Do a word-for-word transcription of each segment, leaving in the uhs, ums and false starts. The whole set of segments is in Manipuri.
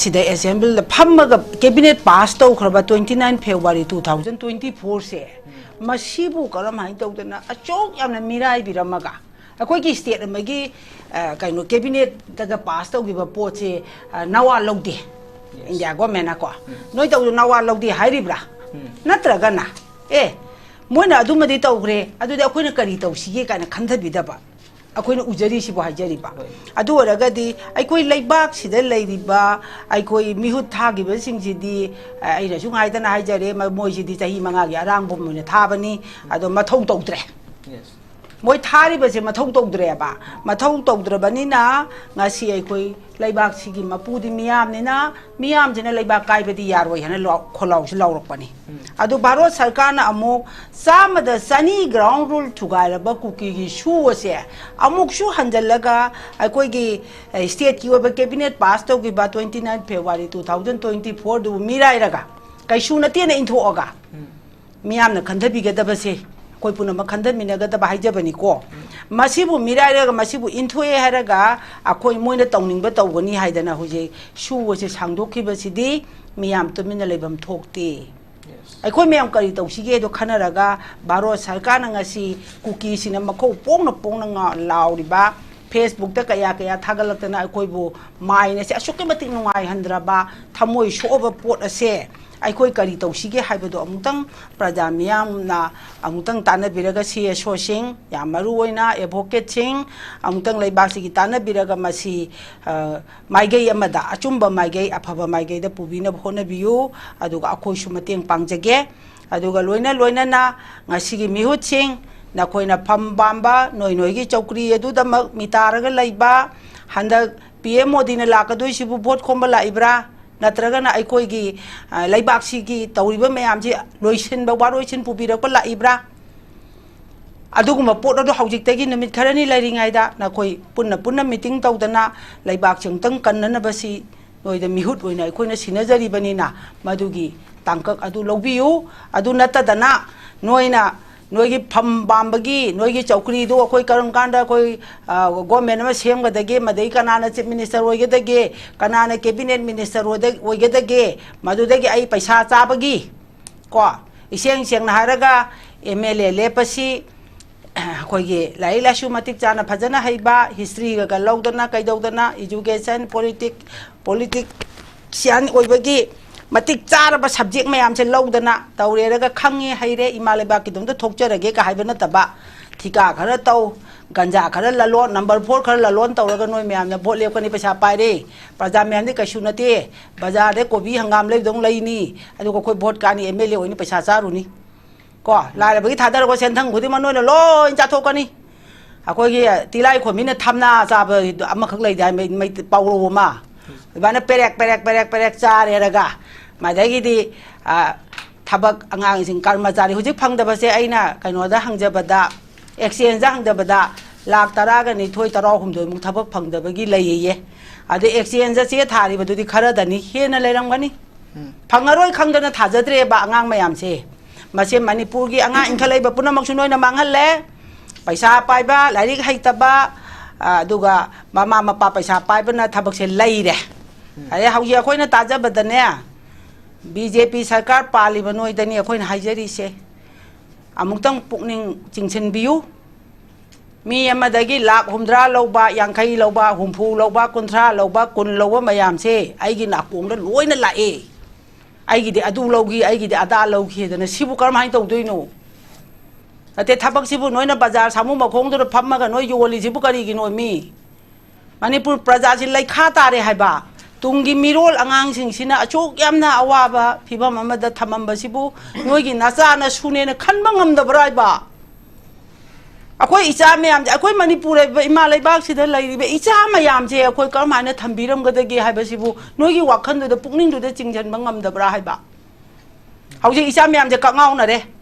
ꯁꯤꯗ ꯑꯦꯁꯦꯝꯕ꯭ꯂꯤꯗ ꯐꯝꯃꯒ ꯀꯦꯕꯤꯅꯦꯠ ꯄꯥꯁ ꯇꯧꯈ꯭ꯔꯕ twenty nine February two thousand twenty four ꯁꯦ, ꯃꯁꯤꯕꯨ ꯀꯔꯝꯍꯥꯏꯅ ꯇꯧꯗꯅ ꯑꯁꯨꯛ ꯌꯥꯝꯅ ꯃꯤꯔꯥꯏꯕꯤꯔꯝꯃꯒ, ꯑꯩꯈꯣꯏꯒꯤ ꯁ꯭ꯇꯦꯠ ꯑꯃꯒꯤ, ꯑ, ꯀꯩꯅꯣ, ꯀꯦꯕꯤꯅꯦꯠꯇꯒ ꯄꯥꯁ ꯇꯧꯈꯤꯕ ꯄꯣꯠꯁꯦ, ꯑ, ꯅꯋꯥ ꯂꯧꯗꯦ꯫ ꯏꯟꯗꯤꯌꯥ ꯒꯣꯔꯃꯦꯟꯅꯀꯣ, ꯅꯣꯏ ꯇꯧꯗꯣ ꯅꯋꯥ ꯂꯧꯗꯦ ꯍꯥꯏꯔꯤꯕ꯭ꯔꯥ? ꯅꯠꯇ꯭ꯔꯒꯅ, ꯑꯦ, ꯃꯣꯏꯅ ꯑꯗꯨꯃꯗꯤ ꯇꯧꯈ꯭ꯔꯦ, ꯑꯗꯨꯗꯤ ꯑꯩꯈꯣꯏꯅ ꯀꯔꯤ ꯇꯧꯁꯤꯒꯦ ꯀꯥꯏꯅ ꯈꯟꯊꯕꯤꯗꯕ? ꯑꯩꯈꯣꯏꯅ ꯎꯖꯔꯤꯁꯤꯕꯨ ꯍꯥꯏꯖꯔꯤꯕ꯫ ꯑꯗꯨ ꯑꯣꯏꯔꯒꯗꯤ ꯑꯩꯈꯣꯏ ꯂꯩꯕꯥꯛꯁꯤꯗ ꯂꯩꯔꯤꯕ ꯑꯩꯈꯣꯏ ꯃꯤꯍꯨꯠ ꯊꯥꯈꯤꯕꯁꯤꯡꯁꯤꯗꯤ, ꯑ, ꯑꯩꯅꯁꯨ ꯉꯥꯏꯗꯅ ꯍꯥꯏꯖꯔꯦ, ꯃ-, ꯃꯣꯏꯁꯤꯗꯤ ꯆꯍꯤ ꯃꯉꯥꯒꯤ ꯑꯔꯥꯡꯕ ꯑꯣꯏꯅ ꯊꯥꯕꯅꯤ, ꯑꯗꯣ ꯃꯊꯧ ꯇꯧꯗ꯭ꯔꯦ꯫ ꯃꯣꯏ ꯊꯥꯔꯤꯕꯁꯦ ꯃꯊꯧ ꯇꯧꯗ꯭ꯔꯦꯕ꯫ ꯃꯊꯧ ꯇꯧꯗ꯭ꯔꯕꯅꯤꯅ ꯉꯁꯤ ꯑꯩꯈꯣꯏ ꯂꯩꯕꯥꯛꯁꯤꯒꯤ ꯃꯄꯨꯗꯤ ꯃꯤꯌꯥꯝꯅꯤꯅ, ꯃꯤꯌꯥꯝꯁꯤꯅ ꯂꯩꯕꯥꯛ ꯀꯥꯏꯕꯗꯤ ꯌꯥꯔꯣꯏ ꯍꯥꯏꯅ ꯂꯥꯎ-, ꯈꯣꯜꯂꯥꯎꯁꯤ ꯂꯥꯎꯔꯛꯄꯅꯤ꯫ ꯑꯗꯨ ꯚꯥꯔꯠ ꯁꯔꯀꯥꯔꯅ ꯑꯃꯨꯛ ꯆꯥꯝꯃꯗ ꯆꯅꯤ ground rule ꯊꯨꯒꯥꯏꯔꯕ ꯀꯨꯀꯤꯒꯤ ꯁꯨ ꯑꯁꯦ ꯑꯃꯨꯛꯁꯨ ꯍꯟꯖꯜꯂꯒ ꯑꯩꯈꯣꯏꯒꯤ, ꯑꯦ, ꯁ꯭ꯇꯦꯠꯀꯤ ꯑꯣꯏꯕ ꯀꯦꯕꯤꯅꯦꯠ ꯄꯥꯁ ꯇꯧꯈꯤꯕ twenty nine February two thousand twenty four ꯗꯨꯕꯨ ꯃꯤꯔꯥꯏꯔꯒ, ꯀꯩꯁꯨ ꯅꯠꯇꯦꯅ ꯏꯟꯊꯣꯛꯑꯒ, ꯃꯤꯌꯥꯝꯅ ꯈꯟꯊꯕꯤꯒꯗꯕꯁꯦ, ꯑꯩꯈꯣꯏ ꯄꯨꯝꯅꯃꯛ ꯈꯟꯊꯃꯤꯟꯅꯒꯗꯕ ꯍꯥꯏꯖꯕꯅꯤꯀꯣ꯫ ꯃꯁꯤꯕꯨ ꯃꯤꯔꯥꯏꯔꯒ, ꯃꯁꯤꯕꯨ ꯏꯟꯊꯣꯛꯑꯦ ꯍꯥꯏꯔꯒ, ꯑꯩꯈꯣꯏ ꯃꯣꯏꯅ ꯇꯧꯅꯤꯡꯕ ꯇꯧꯒꯅꯤ ꯍꯥꯏꯗꯅ ꯍꯧꯖꯤꯛ ꯁꯨ ꯑꯁꯦ ꯁꯥꯡꯗꯣꯛꯈꯤꯕꯁꯤꯗꯤ ꯃꯤꯌꯥꯝ ꯇꯨꯃꯤꯟꯅ ꯂꯩꯐꯝ ꯊꯣꯛꯇꯦ꯫ ꯑꯩꯈꯣꯏ ꯃꯌꯥꯝ ꯀꯔꯤ ꯇꯧꯁꯤꯒꯦꯗꯣ ꯈꯟꯅꯔꯒ, ꯚꯥꯔꯠ ꯁꯔꯀꯥꯔꯅ ꯉꯁꯤ ꯀꯨꯀꯤꯁꯤꯡꯅ ꯃꯈꯧ ꯄꯣꯡꯅ ꯄꯣꯡꯅ ꯉꯥ-, ꯂꯥꯎꯔꯤꯕ, Facebook ꯇ ꯀꯌꯥ ꯀꯌꯥ ꯊꯥꯒꯠꯂꯛꯇꯅ ꯑꯩꯈꯣꯏꯕꯨ ꯃꯥꯏꯟ ꯑꯁꯦ ꯑꯁꯨꯛꯀꯤ ꯃꯇꯤꯛ ꯅꯨꯡꯉꯥꯏꯍꯟꯗ꯭ꯔꯕ, ꯊꯃꯣꯏ ꯁꯣꯛꯑꯕ ꯄꯣꯠ ꯑꯁꯦ ꯑꯩꯈꯣꯏ ꯀꯔꯤ ꯇꯧꯁꯤꯒꯦ ꯍꯥꯏꯕꯗꯣ ꯑꯃꯨꯛꯇꯪ ꯄ꯭ꯔꯖꯥ ꯃꯤꯌꯥꯝꯅ ꯑꯃꯨꯛꯇꯪ ꯇꯥꯟꯅꯕꯤꯔꯒ, ꯁꯤ ꯑꯦꯁ ꯑꯣꯁꯤꯡ, ꯌꯥꯝ ꯃꯔꯨ ꯑꯣꯏꯅ ꯑꯦꯗꯚꯣꯀꯦꯠꯁꯤꯡ, ꯑꯃꯨꯛꯇꯪ ꯂꯩꯕꯥꯛꯁꯤꯒꯤ ꯇꯥꯟꯅꯕꯤꯔꯒ ꯃꯁꯤ, ꯑ, ꯃꯥꯏꯀꯩ ꯑꯃꯗ, ꯑꯆꯨꯝꯕ ꯃꯥꯏꯀꯩ, ꯑꯐꯕ ꯃꯥꯏꯀꯩꯗ ꯄꯨꯕꯤꯅꯕ ꯍꯣꯠꯅꯕꯤꯌꯨ꯫ ꯑꯗꯨꯒ ꯑꯩꯈꯣꯏꯁꯨ ꯃꯇꯦꯡ ꯄꯥꯡꯖꯒꯦ꯫ ꯑꯗꯨꯒ ꯂꯣꯏꯅ ꯂꯣꯏꯅꯅ ꯉꯁꯤꯒꯤ ꯃꯤꯍꯨꯠꯁꯤꯡ, ꯅꯈꯣꯏꯅ ꯐꯝ ꯄꯥꯝꯕ ꯅꯣꯏ ꯅꯣꯏꯒꯤ ꯆꯧꯀ꯭ꯔꯤ ꯑꯗꯨꯗꯃꯛ ꯃꯤꯇꯥꯔꯒ ꯂꯩꯕ, ꯍꯟꯗꯛ ꯄꯤ ꯑꯦꯝ ꯃꯣꯗꯤꯅ ꯂꯥꯛꯀꯗꯣꯏꯁꯤꯕꯨ ꯚꯣꯠ ꯈꯣꯝꯕ ꯂꯥꯛꯏꯕ꯭ꯔꯥ? ꯅꯠꯇ꯭ꯔꯒꯅ ꯑꯩꯈꯣꯏꯒꯤ, ꯑ, ꯂꯩꯕꯥꯛꯁꯤꯒꯤ ꯇꯧꯔꯤꯕ ꯃꯌꯥꯝꯁꯤ ꯂꯣꯏꯁꯤꯟꯕ, ꯋꯥꯔꯣꯏꯁꯤꯟ ꯄꯨꯕꯤꯔꯛꯄ ꯂꯥꯛꯏꯕ꯭ꯔꯥ? ꯑꯗꯨꯒꯨꯝꯕ ꯄꯣꯠ ꯑꯗꯨ ꯍꯧꯖꯤꯛꯇꯒꯤ ꯅꯨꯃꯤꯠ ꯈꯔꯅꯤ ꯂꯩꯔꯤꯉꯩꯗ ꯅꯈꯣꯏ ꯄꯨꯟꯅ ꯄꯨꯟꯅ ꯃꯤꯇꯤꯡ ꯇꯧꯗꯅ ꯂꯩꯕꯥꯛꯁꯤ ꯑꯃꯨꯛꯇꯪ ꯀꯟꯅꯅꯕꯁꯤ ꯅꯣꯏꯗ ꯃꯤꯍꯨꯠ ꯑꯣꯏꯅ ꯑꯩꯈꯣꯏꯅ ꯁꯤꯟꯅꯖꯔꯤꯕꯅꯤꯅ, ꯃꯗꯨꯒꯤ ꯇꯥꯡꯀꯛ ꯑꯗꯨ ꯂꯧꯕꯤꯌꯨ꯫ ꯑꯗꯨ ꯅꯠꯇꯗꯅ ꯅꯣꯏꯅ ꯅꯣꯏꯒꯤ ꯐꯝ ꯄꯥꯝꯕꯒꯤ, ꯅꯣꯏꯒꯤ ꯆꯧꯀ꯭ꯔꯤꯗꯨ ꯑꯩꯈꯣꯏ ꯀꯔꯝ ꯀꯥꯟꯗ ꯑꯩꯈꯣꯏ, ꯑ, government ꯑꯃ ꯁꯦꯝꯒꯗꯒꯦ, ꯃꯗꯩ ꯀꯅꯥꯅ chief minister ꯑꯣꯏꯒꯗꯒꯦ, ꯀꯅꯥꯅ cabinet minister ꯑꯣꯏꯗ-, ꯑꯣꯏꯒꯗꯒꯦ, ꯃꯗꯨꯗꯒꯤ ꯑꯩ ꯄꯩꯁꯥ ꯆꯥꯕꯒꯤ, ꯀꯣ, ꯏꯁꯦꯡ ꯁꯦꯡꯅ ꯍꯥꯏꯔꯒ, M L A ꯂꯦꯞꯄꯁꯤ, ꯑꯩꯈꯣꯏꯒꯤ ꯂꯥꯏꯔꯤꯛ ꯂꯥꯏꯁꯨ ꯃꯇꯤꯛ ꯆꯥꯅ ꯐꯖꯅ ꯍꯩꯕ, historyꯒ ꯂꯧꯗꯅ ꯀꯩꯗꯧꯗꯅ, education, politics, politician ꯑꯣꯏꯕꯒꯤ ꯃꯇꯤꯛ ꯆꯥꯔꯕ subject ꯃꯌꯥꯝꯁꯦ ꯂꯧꯗꯅ ꯇꯧꯔꯦꯔꯒ ꯈꯪꯉꯦ ꯍꯩꯔꯦ, ꯏꯃꯥ ꯂꯩꯕꯥꯛꯀꯤꯗꯃꯛꯇ ꯊꯣꯛꯆꯔꯒꯦ ꯀ ꯍꯥꯏꯕ ꯅꯠꯇꯕ, ꯊꯤꯀꯥ ꯈꯔ ꯇꯧ, ꯒꯟꯖꯥ ꯈꯔ ꯂꯂꯣꯟ, number four ꯈꯔ ꯂꯂꯣꯟ ꯇꯧꯔꯒ ꯅꯣꯏ ꯃꯌꯥꯝꯅ vote ꯂꯦꯞꯀꯅꯤ, ꯄꯩꯁꯥ ꯄꯥꯏꯔꯦ, ꯄ꯭ꯔꯖꯥ ꯃꯌꯥꯝꯗꯤ ꯀꯩꯁꯨ ꯅꯠꯇꯦ, ꯕꯖꯥꯔꯗ ꯀꯣꯕꯤ ꯍꯪꯒꯥꯝ ꯂꯩꯕꯗꯧ ꯂꯩꯅꯤ, ꯑꯗꯨꯒ ꯑꯩꯈꯣꯏ vote ꯀꯥꯅꯤ, M L A ꯑꯣꯏꯅꯤ, ꯄꯩꯁꯥ ꯆꯥꯔꯨꯅꯤ꯫ ꯀꯣ, ꯂꯥꯏꯔꯕꯒꯤ ꯊꯥꯗꯔꯛꯄ ꯁꯦꯟꯊꯪ ꯈꯨꯗꯤꯡꯃꯛ ꯅꯣꯏꯅ ꯂꯣꯏ ꯆꯥꯊꯣꯛꯀꯅꯤ꯫ ꯑꯩꯈꯣꯏꯒꯤ ꯇꯤꯂꯥꯏ ꯈꯣꯝꯕꯤꯅ ꯊꯝꯅꯥ ꯆꯥꯕ ꯑꯃꯈꯛ ꯂꯩꯗꯥꯏ, ꯃꯩ-, ꯃꯩ-, ꯄꯥꯎꯔꯧ ꯑꯃ꯫ ꯑꯗꯨꯃꯥꯏꯅ ꯄꯦꯔꯦꯛ, ꯄꯦꯔꯦꯛ, ꯄꯦꯔꯦꯛ, ꯄꯦꯔꯦꯛ ꯆꯥꯔꯦꯔꯒ, ꯃꯗꯒꯤꯗꯤ, ꯑ, ꯊꯕꯛ ꯑꯉꯥꯡꯁꯤꯡ ꯀꯔꯃꯆꯥꯔꯤ ꯍꯧꯖꯤꯛ ꯐꯪꯗꯕꯁꯦ ꯑꯩꯅ ꯀꯩꯅꯣꯗ ꯍꯪꯖꯕꯗ, exchangeꯗ ꯍꯪꯖꯕꯗ, ꯂꯥꯈ ꯇꯔꯥꯒ ꯅꯤꯊꯣꯏ, ꯇꯔꯥꯍꯨꯝꯗꯣꯏꯃꯨꯛ ꯊꯕꯛ ꯐꯪꯗꯕꯒꯤ ꯂꯩꯌꯦꯌꯦ꯫ ꯑꯗꯩ exchangeꯗ ꯆꯦ ꯊꯥꯔꯤꯕꯗꯨꯗꯤ ꯈꯔꯗꯅꯤ, ꯍꯦꯟꯅ ꯂꯩꯔꯝꯒꯅꯤ꯫ ꯎꯝ꯫ ꯐꯪꯉꯔꯣꯏ ꯈꯪꯗꯅ ꯊꯥꯖꯗ꯭ꯔꯦꯕ ꯑꯉꯥꯡ ꯃꯌꯥꯝꯁꯦ꯫ ꯃꯁꯤ ꯃꯅꯤꯄꯨꯔꯒꯤ ꯑꯉꯥꯡ ꯏꯟꯈꯠꯂꯛꯏꯕ ꯄꯨꯝꯅꯃꯛꯁꯨ ꯅꯣꯏꯅ ꯃꯥꯡꯍꯜꯂꯦ꯫ ꯄꯩꯁꯥ ꯄꯥꯏꯕ, ꯂꯥꯏꯔꯤꯛ ꯍꯩꯇꯕ, ꯑ, ꯑꯗꯨꯒ ꯃꯃꯥ ꯃꯄꯥ ꯄꯩꯁꯥ ꯄꯥꯏꯕꯅ ꯊꯕꯛꯁꯦ ꯂꯩꯔꯦ꯫ ꯎꯝ꯫ ꯑꯗꯩ ꯍꯧꯖꯤꯛ ꯑꯩꯈꯣꯏꯅ ꯇꯥꯖꯕꯗꯅꯦ, B J P ꯁꯔꯀꯥꯔ ꯄꯥꯜꯂꯤꯕ ꯅꯣꯏꯗꯅꯤ ꯑꯩꯈꯣꯏꯅ ꯍꯥꯏꯖꯔꯤꯁꯦ꯫ ꯑꯃꯨꯛꯇꯪ ꯄꯨꯛꯅꯤꯡ ꯆꯤꯡꯁꯤꯟꯕꯤꯌꯨ꯫ ꯃꯤ ꯑꯃꯗꯒꯤ ꯂꯥꯈ ꯍꯨꯝꯗ꯭ꯔꯥ ꯂꯧꯕ, ꯌꯥꯡꯈꯩ ꯂꯧꯕ, ꯍꯨꯝꯐꯨ ꯂꯧꯕ, ꯀꯨꯟꯊ꯭ꯔꯥ ꯂꯧꯕ, ꯀꯨꯟ ꯂꯧꯕ ꯃꯌꯥꯝꯁꯦ ꯑꯩꯒꯤ ꯅꯥꯀꯣꯡꯗ ꯂꯣꯏꯅ ꯂꯥꯛꯑꯦ꯫ "ꯑꯩꯒꯤꯗꯤ ꯑꯗꯨ ꯂꯧꯈꯤ, ꯑꯩꯒꯤꯗꯤ ꯑꯗꯥ ꯂꯧꯈꯤꯗꯅ", ꯁꯤꯕꯨ ꯀꯔꯝꯍꯥꯏꯅ ꯇꯧꯗꯣꯏꯅꯣ? ꯅꯠꯇꯦ, ꯊꯕꯛꯁꯤꯕꯨ ꯅꯣꯏꯅ ꯕꯖꯥꯔ ꯁꯥꯃꯨ ꯃꯈꯣꯡꯗꯨꯗ ꯐꯝꯃꯒ ꯅꯣꯏ ꯌꯣꯜꯂꯤꯁꯤꯕꯨ ꯀꯔꯤꯒꯤꯅꯣ ꯃꯤ? ꯃꯅꯤꯄꯨꯔ ꯄ꯭ꯔꯖꯥꯁꯤ ꯂꯩꯈꯥ ꯇꯥꯔꯦ ꯍꯥꯏꯕ꯫ ꯇꯨꯡꯒꯤ ꯃꯤꯔꯣꯜ ꯑꯉꯥꯡꯁꯤꯡꯁꯤꯅ ꯑꯁꯨꯛ ꯌꯥꯝꯅ ꯑꯋꯥꯕ ꯐꯤꯕꯝ ꯑꯃꯗ ꯊꯝꯃꯝꯕꯁꯤꯕꯨ ꯅꯣꯏꯒꯤ ꯅꯆꯥ ꯅꯁꯨꯅꯦꯅ ꯈꯟꯕ ꯉꯝꯗꯕ꯭ꯔꯥ ꯍꯥꯏꯕ? ꯑꯩꯈꯣꯏ ꯏꯆꯥ ꯃꯌꯥꯝꯁꯦ, ꯑꯩꯈꯣꯏ ꯃꯅꯤꯄꯨꯔ ꯍꯥꯏꯕ ꯏꯃꯥ ꯂꯩꯕꯥꯛꯁꯤꯗ ꯂꯩꯔꯤꯕ ꯏꯆꯥ ꯃꯌꯥꯝꯁꯦ ꯑꯩꯈꯣꯏ ꯀꯔꯝꯍꯥꯏꯅ ꯊꯝꯕꯤꯔꯝꯒꯗꯒꯦ ꯍꯥꯏꯕꯁꯤꯕꯨ ꯅꯣꯏꯒꯤ ꯋꯥꯈꯜꯗꯨꯗ, ꯄꯨꯛꯅꯤꯡꯗꯨꯗ ꯆꯤꯡꯁꯤꯟꯕ ꯉꯝꯗꯕ꯭ꯔꯥ ꯍꯥꯏꯕ? ꯍꯧꯖꯤꯛ ꯏꯆꯥ ꯃꯌꯥꯝꯁꯦ ꯀꯛꯉꯥꯎꯅꯔꯦ꯫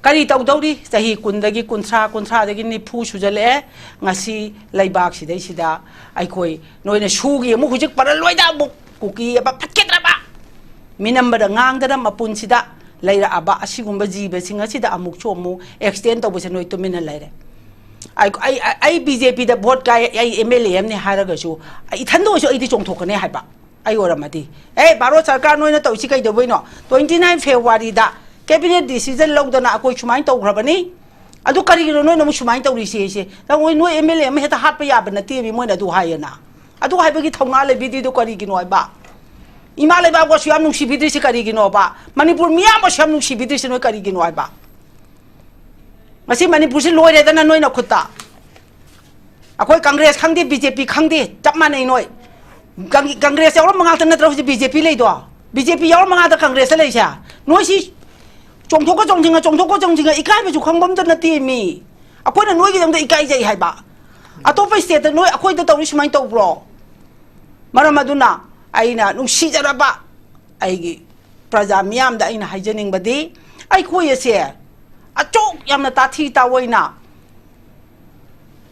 ꯀꯔꯤ ꯇꯧꯗꯧꯔꯤ? ꯆꯍꯤ ꯀꯨꯟꯗꯒꯤ ꯀꯨꯟꯊ꯭ꯔꯥ, ꯀꯨꯟꯊ꯭ꯔꯥꯗꯒꯤ ꯅꯤꯐꯨ ꯁꯨꯖꯜꯂꯛꯑꯦ꯫ ꯉꯁꯤ ꯂꯩꯕꯥꯛꯁꯤꯗꯩꯁꯤꯗ ꯑꯩꯈꯣꯏ ꯅꯣꯏꯅ ꯁꯨꯒꯤ ꯑꯃꯨꯛ ꯍꯧꯖꯤꯛ ꯄꯔꯜꯂꯣꯏꯗ ꯑꯃꯨꯛ ꯀꯨꯀꯤ ꯑꯃ ꯐꯠꯈꯤꯗ꯭ꯔꯕ ꯃꯤꯅꯝꯕꯗ ꯉꯥꯡꯗꯅ ꯃꯄꯨꯟꯁꯤꯗ ꯂꯩꯔꯛꯑꯕ ꯑꯁꯤꯒꯨꯝꯕ ꯖꯤꯕꯁꯤꯡ ꯑꯁꯤꯗ ꯑꯃꯨꯛꯁꯨ ꯑꯃꯨꯛ ꯑꯦꯛꯁꯇꯦꯟ ꯇꯧꯕꯁꯦ ꯅꯣꯏ ꯇꯨꯃꯤꯟꯅ ꯂꯩꯔꯦ꯫ ꯑꯩ ꯑꯩ ꯑꯩ ꯕꯤ ꯖꯦ ꯄꯤꯗ ꯚꯣꯠ ꯀꯥꯏ, ꯑꯩ ꯑꯦꯝ ꯑꯦꯜ ꯑꯦ ꯑꯃꯅꯤ ꯍꯥꯏꯔꯒꯁꯨ, ꯑꯩ ꯏꯊꯟꯗ ꯑꯣꯏꯔꯁꯨ ꯑꯩꯗꯤ ꯆꯣꯡꯊꯣꯛꯀꯅꯤ ꯍꯥꯏꯕ꯫ ꯑꯩ ꯑꯣꯏꯔꯝꯃꯗꯤ, "ꯑꯦ, ꯚꯥꯔꯠ ꯁꯔꯀꯥꯔ, ꯅꯣꯏꯅ ꯇꯧꯔꯤꯁꯤ ꯀꯩꯗꯧꯕꯩꯅꯣ? Twenty nine February ꯗ cabinet decision ꯂꯧꯗꯅ ꯑꯩꯈꯣꯏ ꯁꯨꯃꯥꯏꯅ ꯇꯧꯈ꯭ꯔꯕꯅꯤ, ꯑꯗꯨ ꯀꯔꯤꯒꯤꯅꯣ ꯅꯣꯏꯅ ꯑꯃꯨꯛ ꯁꯨꯃꯥꯏꯅ ꯇꯧꯔꯤꯁꯦ?" ꯁꯦ ꯅꯣꯏ, ꯅꯣꯏ ꯑꯦꯝ ꯑꯦꯜ ꯑꯦ ꯑꯃ ꯍꯦꯛꯇ ꯍꯥꯠꯄ ꯌꯥꯕ ꯅꯠꯇꯦꯃꯤ, ꯃꯣꯏꯅ ꯑꯗꯨ ꯍꯥꯏꯌꯦꯅ꯫ ꯑꯗꯨ ꯍꯥꯏꯕꯒꯤ ꯊꯧꯅꯥ ꯂꯩꯕꯤꯗ꯭ꯔꯤꯗꯨ ꯀꯔꯤꯒꯤꯅꯣ ꯍꯥꯏꯕ? ꯏꯃꯥ ꯂꯩꯕꯥꯛꯄꯨ ꯑꯁꯨꯛ ꯌꯥꯝ ꯅꯨꯡꯁꯤꯕꯤꯗ꯭ꯔꯤꯁꯤ ꯀꯔꯤꯒꯤꯅꯣꯕ? ꯃꯅꯤꯄꯨꯔ ꯃꯤꯌꯥꯝꯕꯨ ꯑꯁꯨꯛ ꯌꯥꯝ ꯅꯨꯡꯁꯤꯕꯤꯗ꯭ꯔꯤꯁꯤ ꯅꯣꯏ ꯀꯔꯤꯒꯤꯅꯣ ꯍꯥꯏꯕ? ꯉꯁꯤ ꯃꯅꯤꯄꯨꯔꯁꯤ ꯂꯣꯏꯔꯦꯗꯅ ꯅꯣꯏ ꯅꯈꯨꯠꯇ꯫ ꯑꯩꯈꯣꯏ ꯀꯪꯒ꯭ꯔꯦꯁ ꯈꯪꯗꯦ, ꯕꯤ ꯖꯦ ꯄꯤ ꯈꯪꯗꯦ, ꯆꯞ ꯃꯥꯟꯅꯩ ꯅꯣꯏ꯫ ꯀꯪ-, ꯀꯪꯒ꯭ꯔꯦꯁ ꯌꯥꯎꯔꯝꯕ ꯉꯥꯛꯇ ꯅꯠꯇ꯭ꯔꯣ ꯍꯧꯖꯤꯛ ꯕꯤ ꯖꯦ ꯄꯤ ꯂꯩꯗꯣ? ꯕꯤ ꯖꯦ ꯄꯤ ꯌꯥꯎꯔꯝꯕ ꯉꯥꯛꯇ ꯀꯪꯒ꯭ꯔꯦꯁꯇ ꯂꯩꯁꯦ? ꯅꯣꯏꯁꯤ ꯆꯣꯡꯊꯣꯛꯀ ꯆꯣꯡꯊꯤꯡꯉ, ꯆꯣꯡꯊꯣꯛꯀ ꯆꯣꯡꯊꯤꯡꯉ, ꯏꯀꯥꯏꯕꯁꯨ ꯈꯪꯕ ꯑꯝꯇ ꯅꯠꯇꯦ ꯃꯤ꯫ ꯑꯩꯈꯣꯏꯅ ꯅꯣꯏꯒꯤꯗꯃꯛꯇ ꯏꯀꯥꯏꯖꯩ ꯍꯥꯏꯕ꯫ ꯑꯇꯣꯞꯄ ꯁ꯭ꯇꯦꯠꯇ ꯅꯣꯏ ꯑꯩꯈꯣꯏꯗ ꯇꯧꯔꯤ ꯁꯨꯃꯥꯏꯅ ꯇꯧꯕ꯭ꯔꯣ? ꯃꯔꯝ ꯑꯗꯨꯅ ꯑꯩꯅ ꯅꯨꯡꯁꯤꯖꯔꯕ ꯑꯩꯒꯤ ꯄ꯭ꯔꯖꯥ ꯃꯤꯌꯥꯝꯗ ꯑꯩꯅ ꯍꯥꯏꯖꯅꯤꯡꯕꯗꯤ, ꯑꯩꯈꯣꯏ ꯑꯁꯦ ꯑꯆꯧ ꯌꯥꯝꯅ ꯇꯥꯊꯤ ꯇꯥꯑꯣꯏꯅ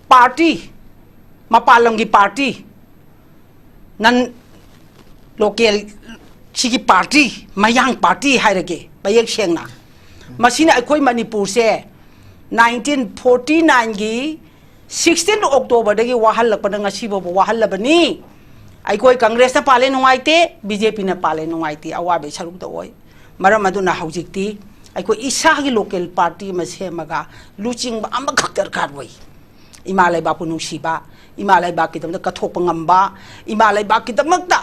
ꯄꯥꯔꯇꯤ, ꯃꯄꯥꯟ ꯂꯝꯒꯤ ꯄꯥꯔꯇꯤ, ꯅꯟ ꯂꯣꯀꯦꯜ ꯁꯤꯒꯤ ꯄꯥꯔꯇꯤ, ꯃꯌꯥꯡ ꯄꯥꯔꯇꯤ ꯍꯥꯏꯔꯒꯦ ꯃꯌꯦꯛ ꯁꯦꯡꯅ, ꯃꯁꯤꯅ ꯑꯩꯈꯣꯏ ꯃꯅꯤꯄꯨꯔꯁꯦ nineteen forty nine ꯒꯤ sixteen October ꯗꯒꯤ ꯋꯥꯍꯜꯂꯛꯄꯅ ꯉꯁꯤ ꯐꯥꯎꯕ ꯋꯥꯍꯜꯂꯕꯅꯤ꯫ ꯑꯩꯈꯣꯏ ꯀꯪꯒ꯭ꯔꯦꯁꯅ ꯄꯥꯜꯂꯦ ꯅꯨꯡꯉꯥꯏꯇꯦ, ꯕꯤ ꯖꯦ ꯄꯤꯅ ꯄꯥꯜꯂꯦ ꯅꯨꯡꯉꯥꯏꯇꯦ, ꯑꯋꯥꯕꯒꯤ ꯁꯔꯨꯛꯇ ꯑꯣꯏ꯫ ꯃꯔꯝ ꯑꯗꯨꯅ ꯍꯧꯖꯤꯛꯇꯤ ꯑꯩꯈꯣꯏ ꯏꯁꯥꯒꯤ ꯂꯣꯀꯦꯜ ꯄꯥꯔꯇꯤ ꯑꯃ ꯁꯦꯝꯃꯒ ꯂꯨꯆꯤꯡꯕ ꯑꯃꯈꯛ ꯗꯔꯀꯥꯔ ꯑꯣꯏ꯫ ꯏꯃꯥ ꯂꯩꯕꯥꯛꯄꯨ ꯅꯨꯡꯁꯤꯕ, ꯏꯃꯥ ꯂꯩꯕꯥꯛꯀꯤꯗꯃꯛꯇ ꯀꯠꯊꯣꯛꯄ ꯉꯝꯕ, ꯏꯃꯥ ꯂꯩꯕꯥꯛꯀꯤꯗꯃꯛꯇ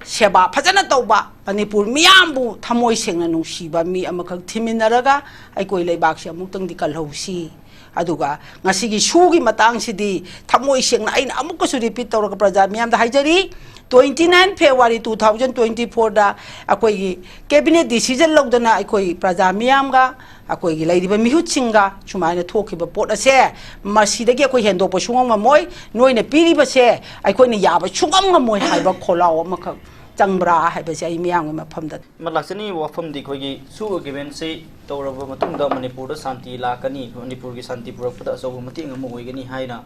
ꯁꯦꯕꯥ ꯐꯖꯅ ꯇꯧꯕ, ꯃꯅꯤꯄꯨꯔ ꯃꯤꯌꯥꯝꯕꯨ ꯊꯃꯣꯏ ꯁꯦꯡꯅ ꯅꯨꯡꯁꯤꯕ ꯃꯤ ꯑꯃꯈꯛ ꯊꯤꯃꯤꯟꯅꯔꯒ ꯑꯩꯈꯣꯏ ꯂꯩꯕꯥꯛꯁꯤ ꯑꯃꯨꯛꯇꯪꯗꯤ ꯀꯜꯍꯧꯁꯤ꯫ ꯑꯗꯨꯒ ꯉꯁꯤꯒꯤ ꯁꯨꯒꯤ ꯃꯇꯥꯡꯁꯤꯗꯤ ꯊꯃꯣꯏ ꯁꯦꯡꯅ ꯑꯩꯅ ꯑꯃꯨꯛꯀꯁꯨ ꯔꯤꯄꯤꯠ ꯇꯧꯔꯒ ꯄ꯭ꯔꯖꯥ ꯃꯤꯌꯥꯝꯗ ꯍꯥꯏꯖꯔꯤ, twenty nine February two thousand twenty four ꯗ ꯑꯩꯈꯣꯏꯒꯤ cabinet decision ꯂꯧꯗꯅ ꯑꯩꯈꯣꯏ ꯄ꯭ꯔꯖꯥ ꯃꯤꯌꯥꯝꯒ ꯑꯩꯈꯣꯏꯒꯤ ꯂꯩꯔꯤꯕ ꯃꯤꯍꯨꯠꯁꯤꯡꯒ ꯁꯨꯃꯥꯏꯅ ꯊꯣꯛꯈꯤꯕ ꯄꯣꯠ ꯑꯁꯦ ꯃꯁꯤꯗꯒꯤ ꯑꯩꯈꯣꯏ ꯍꯦꯟꯗꯣꯛꯄ ꯁꯨꯡꯉꯝ ꯉꯝꯃꯣꯏ꯫ ꯅꯣꯏꯅ ꯄꯤꯔꯤꯕꯁꯦ ꯑꯩꯈꯣꯏꯅ ꯌꯥꯕ ꯁꯨꯡꯉꯝ ꯉꯝꯃꯣꯏ ꯍꯥꯏꯕ ꯈꯣꯜꯂꯥꯎ ꯑꯃꯈꯛ ꯆꯪꯕ꯭ꯔꯥ ꯍꯥꯏꯕꯁꯦ ꯑꯩ ꯃꯤꯌꯥꯝꯒꯤ ꯃꯐꯝꯗ ꯑꯃ ꯂꯥꯛꯆꯅꯤꯡꯉꯤꯕ ꯋꯥꯐꯝꯗꯤ ꯑꯩꯈꯣꯏꯒꯤ ꯁꯨ ꯑꯦꯒ꯭ꯔꯤꯃꯦꯟꯁꯤ ꯇꯧꯔꯕ ꯃꯇꯨꯡꯗ ꯃꯅꯤꯄꯨꯔꯗ ꯁꯥꯟꯇꯤ ꯂꯥꯛꯀꯅꯤ, ꯃꯅꯤꯄꯨꯔꯒꯤ ꯁꯥꯟꯇꯤ ꯄꯨꯔꯛꯄꯗ ꯑꯆꯧꯕ ꯃꯇꯦꯡ ꯑꯃ ꯑꯣꯏꯒꯅꯤ ꯍꯥꯏꯅ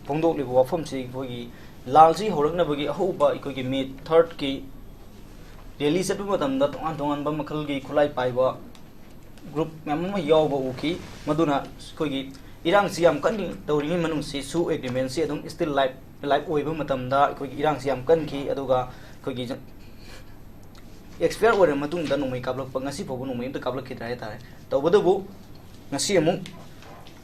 ꯐꯣꯡꯗꯣꯛꯂꯤꯕ ꯋꯥꯐꯝꯁꯤ ꯑꯩꯈꯣꯏꯒꯤ ꯂꯥꯜꯁꯤ ꯍꯧꯔꯛꯅꯕꯒꯤ ꯑꯍꯧꯕ ꯑꯩꯈꯣꯏꯒꯤ ꯃꯦ ꯊꯥꯔꯠꯀꯤ ꯔꯦꯂꯤ ꯆꯠꯄ ꯃꯇꯝꯗ ꯇꯣꯉꯥꯟ ꯇꯣꯉꯥꯟꯕ ꯃꯈꯜꯒꯤ ꯈꯨꯠꯂꯥꯏ ꯄꯥꯏꯕ ꯒ꯭ꯔꯨꯞ ꯃꯌꯥꯝ ꯑꯃ ꯌꯥꯎꯕ ꯎꯈꯤ꯫ ꯃꯗꯨꯅ ꯑꯩꯈꯣꯏꯒꯤ ꯏꯔꯥꯡꯁꯤ ꯌꯥꯝ ꯀꯟꯅ ꯇꯧꯔꯤꯉꯩ ꯃꯅꯨꯡꯁꯤ ꯁꯨ ꯑꯦꯒ꯭ꯔꯤꯃꯦꯟꯁꯤ ꯑꯗꯨꯝ ꯁ꯭ꯇꯤꯜ ꯂꯥꯏꯞ ꯂꯥꯏꯞ ꯑꯣꯏꯕ ꯃꯇꯝꯗ ꯑꯩꯈꯣꯏꯒꯤ ꯏꯔꯥꯡꯁꯤ ꯌꯥꯝ ꯀꯟꯈꯤ꯫ ꯑꯗꯨꯒ ꯑꯩꯈꯣꯏꯒꯤ ꯑꯦꯛꯁꯄꯌꯔ ꯑꯣꯏꯔꯕ ꯃꯇꯨꯡꯗ ꯅꯣꯡꯃꯩ ꯀꯥꯞꯂꯛꯄ, ꯉꯁꯤ ꯐꯥꯎꯕ ꯅꯣꯡꯃꯩ ꯑꯝꯇ ꯀꯥꯞꯂꯛꯈꯤꯗ꯭ꯔꯦ ꯍꯥꯏꯇꯥꯔꯦ꯫ ꯇꯧꯕꯇꯕꯨ ꯉꯁꯤ ꯑꯃꯨꯛ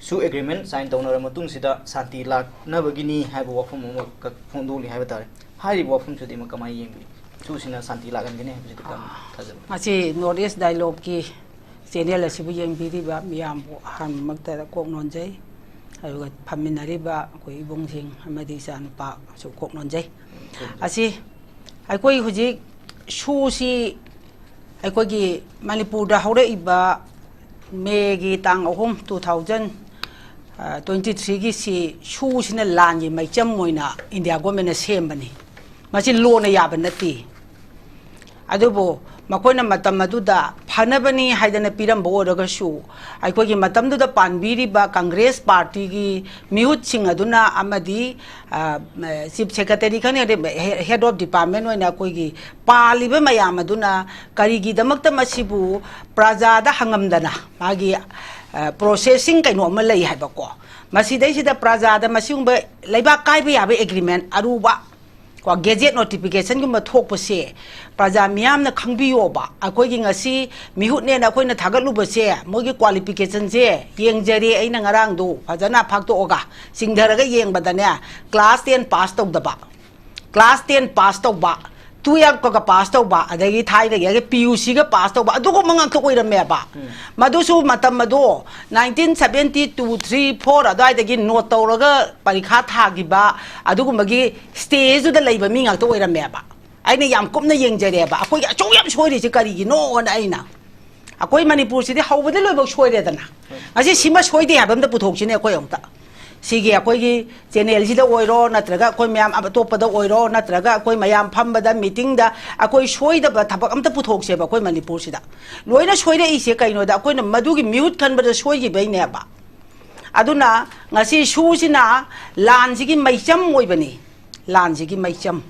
ꯁꯨ ꯑꯦꯒ꯭ꯔꯤꯃꯦꯟ ꯁꯥꯏꯟ ꯇꯧꯅꯔꯕ ꯃꯇꯨꯡꯁꯤꯗ ꯁꯥꯟꯇꯤ ꯂꯥꯛꯅꯕꯒꯤꯅꯤ ꯍꯥꯏꯕ ꯋꯥꯐꯝ ꯑꯃꯈꯛ ꯐꯣꯡꯗꯣꯛꯂꯤ ꯍꯥꯏꯕ ꯇꯥꯔꯦ꯫ ꯍꯥꯏꯔꯤꯕ ꯋꯥꯐꯝꯁꯤꯗꯤ ꯑꯃꯨꯛ ꯀꯃꯥꯏꯅ ꯌꯦꯡꯕꯤ? ꯁꯨꯁꯤꯅ ꯁꯥꯟꯇꯤ ꯂꯥꯛꯍꯟꯒꯅꯤ ꯍꯥꯏꯕꯁꯤꯗꯤ ꯀꯔꯝꯅ ꯊꯥꯖꯕ? ꯃꯁꯤ ꯅꯣꯔꯠ ꯏꯁ ꯗꯥꯏꯂꯣꯒꯀꯤ ꯆꯦꯅꯦꯜ ꯑꯁꯤꯕꯨ ꯌꯦꯡꯕꯤꯔꯤꯕ ꯃꯤꯌꯥꯝꯕꯨ ꯑꯍꯥꯟꯕꯃꯛꯇꯗ ꯀꯣꯛ ꯅꯣꯟꯖꯩ꯫ ꯑꯗꯨꯒ ꯐꯝꯃꯤꯟꯅꯔꯤꯕ ꯑꯩꯈꯣꯏ ꯏꯕꯨꯡꯁꯤꯡ ꯑꯃꯗꯤ ꯏꯆꯥꯅꯨꯄꯥꯁꯨ ꯀꯣꯛ ꯅꯣꯟꯖꯩ꯫ ꯑꯁꯤ ꯑꯩꯈꯣꯏ ꯍꯧꯖꯤꯛ ꯁꯨꯁꯤ ꯑꯩꯈꯣꯏꯒꯤ ꯃꯅꯤꯄꯨꯔꯗ ꯍꯧꯔꯛꯏꯕ ꯃꯦꯒꯤ ꯇꯥꯡ ꯑꯍꯨꯝ, two thousand twenty threeꯒꯤꯁꯤ ꯁꯨꯁꯤꯅ ꯂꯥꯟꯒꯤ ꯃꯩꯆꯝ ꯑꯣꯏꯅ ꯏꯟꯗꯤꯌꯥ ꯒꯣꯔꯃꯦꯟꯅ ꯁꯦꯝꯕꯅꯤ꯫ ꯃꯁꯤ ꯂꯣꯅ ꯌꯥꯕ ꯅꯠꯇꯦ꯫ ꯑꯗꯨꯕꯨ ꯃꯈꯣꯏꯅ ꯃꯇꯝ ꯑꯗꯨꯗ ꯐꯅꯕꯅꯤ ꯍꯥꯏꯗꯅ ꯄꯤꯔꯝꯕ ꯑꯣꯏꯔꯒꯁꯨ, ꯑꯩꯈꯣꯏꯒꯤ ꯃꯇꯝꯗꯨꯗ ꯄꯥꯟꯕꯤꯔꯤꯕ ꯀꯪꯒ꯭ꯔꯦꯁ ꯄꯥꯔꯇꯤꯒꯤ ꯃꯤꯍꯨꯠꯁꯤꯡ ꯑꯗꯨꯅ ꯑꯃꯗꯤ, ꯑ, ꯆꯤꯐ ꯁꯦꯀ꯭ꯔꯦꯇꯔꯤ ꯈꯪꯗꯦ, ꯍꯦ-, ꯍꯦꯗ ꯑꯣꯐ ꯗꯤꯄꯥꯔꯠꯃꯦꯟ ꯑꯣꯏꯅ ꯑꯩꯈꯣꯏꯒꯤ ꯄꯥꯜꯂꯤꯕ ꯃꯌꯥꯝ ꯑꯗꯨꯅ ꯀꯔꯤꯒꯤꯗꯃꯛꯇ ꯃꯁꯤꯕꯨ ꯄ꯭ꯔꯖꯥꯗ ꯍꯪꯉꯝꯗꯅ ꯃꯥꯒꯤ, ꯑ, ꯄ꯭ꯔꯣꯁꯦꯁꯤꯡ ꯀꯩꯅꯣ ꯑꯃ ꯂꯩ ꯍꯥꯏꯕꯀꯣ꯫ ꯃꯁꯤꯗꯩꯁꯤꯗ ꯄ꯭ꯔꯖꯥꯗ ꯃꯁꯤꯒꯨꯝꯕ ꯂꯩꯕꯥꯛ ꯀꯥꯏꯕ ꯌꯥꯕ ꯑꯦꯒ꯭ꯔꯤꯃꯦꯟ ꯑꯔꯨꯕ ꯀꯣ, ꯒꯦꯖꯦꯠ ꯅꯣꯇꯤꯐꯤꯀꯦꯁꯟꯒꯨꯝꯕ ꯊꯣꯛꯄꯁꯦ ꯄ꯭ꯔꯖꯥ ꯃꯤꯌꯥꯝꯅ ꯈꯪꯕꯤꯌꯣꯕ꯫ ꯑꯩꯈꯣꯏꯒꯤ ꯉꯁꯤ ꯃꯤꯍꯨꯠꯅꯦꯅ ꯑꯩꯈꯣꯏꯅ ꯊꯥꯒꯠꯂꯨꯕꯁꯦ, ꯃꯣꯏꯒꯤ ꯀ꯭ꯋꯥꯂꯤꯐꯤꯀꯦꯁꯟꯁꯦ ꯌꯦꯡꯖꯔꯦ ꯑꯩꯅ ꯉꯔꯥꯡꯗꯣ ꯐꯖꯅ ꯐꯥꯛꯇꯣꯛꯑꯒ, ꯆꯤꯡꯊꯔꯒ ꯌꯦꯡꯕꯗꯅꯦ, ꯀ꯭ꯂꯥꯁ ꯇꯦꯟ ꯄꯥꯁ ꯇꯧꯗꯕ, ꯀ꯭ꯂꯥꯁ ꯇꯦꯟ ꯄꯥꯁ ꯇꯧꯕ, ꯇꯨꯌꯦꯜꯐꯀꯒ ꯄꯥꯁ ꯇꯧꯕ, ꯑꯗꯒꯤ ꯊꯥꯏꯅꯒꯤ ꯄꯤ ꯌꯨ ꯁꯤꯒ ꯄꯥꯁ ꯇꯧꯕ, ꯑꯗꯨꯒꯨꯝꯕ ꯉꯥꯛꯇ ꯑꯣꯏꯔꯝꯃꯦꯕ꯫ ꯎꯝ꯫ ꯃꯗꯨꯁꯨ ꯃꯇꯝ ꯑꯗꯣ nineteen seventy two, three, four ꯑꯗꯨꯋꯥꯏꯗꯒꯤ ꯅꯣꯠ ꯇꯧꯔꯒ ꯄꯔꯤꯈꯥ ꯊꯥꯈꯤꯕ ꯑꯗꯨꯒꯨꯝꯕꯒꯤ ꯁ꯭ꯇꯦꯖꯇꯨꯗ ꯂꯩꯕ ꯃꯤ ꯉꯥꯛꯇ ꯑꯣꯏꯔꯝꯃꯦꯕ꯫ ꯑꯩꯅ ꯌꯥꯝ ꯀꯨꯞꯅ ꯌꯦꯡꯖꯔꯦꯕ꯫ ꯑꯩꯈꯣꯏꯒꯤ ꯑꯁꯨꯛ ꯌꯥꯝ ꯁꯣꯏꯔꯤꯁꯦ ꯀꯔꯤꯒꯤꯅꯣꯅ ꯑꯩꯅ꯫ ꯑꯩꯈꯣꯏ ꯃꯅꯤꯄꯨꯔꯁꯤꯗꯤ ꯍꯧꯕꯗꯩ ꯂꯣꯏꯕꯧ ꯁꯣꯏꯔꯦꯗꯅ꯫ ꯉꯁꯤ ꯁꯤꯃ ꯁꯣꯏꯗꯦ ꯍꯥꯏꯕ ꯑꯝꯇ ꯄꯨꯊꯣꯛꯁꯤꯅꯦ ꯑꯩꯈꯣꯏ ꯑꯃꯨꯛꯇ꯫ ꯁꯤꯒꯤ ꯑꯩꯈꯣꯏꯒꯤ ꯆꯦꯅꯦꯜꯁꯤꯗ ꯑꯣꯏꯔꯣ, ꯅꯠꯇ꯭ꯔꯒ ꯑꯩꯈꯣꯏ ꯃꯌꯥꯝ ꯑꯇꯣꯞꯄꯗ ꯑꯣꯏꯔꯣ, ꯅꯠꯇ꯭ꯔꯒ ꯑꯩꯈꯣꯏ ꯃꯌꯥꯝ ꯐꯝꯕꯗ, ꯃꯤꯇꯤꯡꯗ ꯑꯩꯈꯣꯏ ꯁꯣꯏꯗꯕ ꯊꯕꯛ ꯑꯝꯇ ꯄꯨꯊꯣꯛꯁꯦꯕ ꯑꯩꯈꯣꯏ ꯃꯅꯤꯄꯨꯔꯁꯤꯗ꯫ ꯂꯣꯏꯅ ꯁꯣꯏꯔꯛꯏꯁꯦ ꯀꯩꯅꯣꯗ ꯑꯩꯈꯣꯏꯅ ꯃꯗꯨꯒꯤ ꯃꯤꯍꯨꯠ ꯈꯟꯕꯗ ꯁꯣꯏꯈꯤꯕꯩꯅꯦꯕ꯫ ꯑꯗꯨꯅ ꯉꯁꯤ ꯁꯨꯁꯤꯅ ꯂꯥꯟꯁꯤꯒꯤ ꯃꯩꯆꯝ ꯑꯣꯏꯕꯅꯤ, ꯂꯥꯟꯁꯤꯒꯤ ꯃꯩꯆꯝ꯫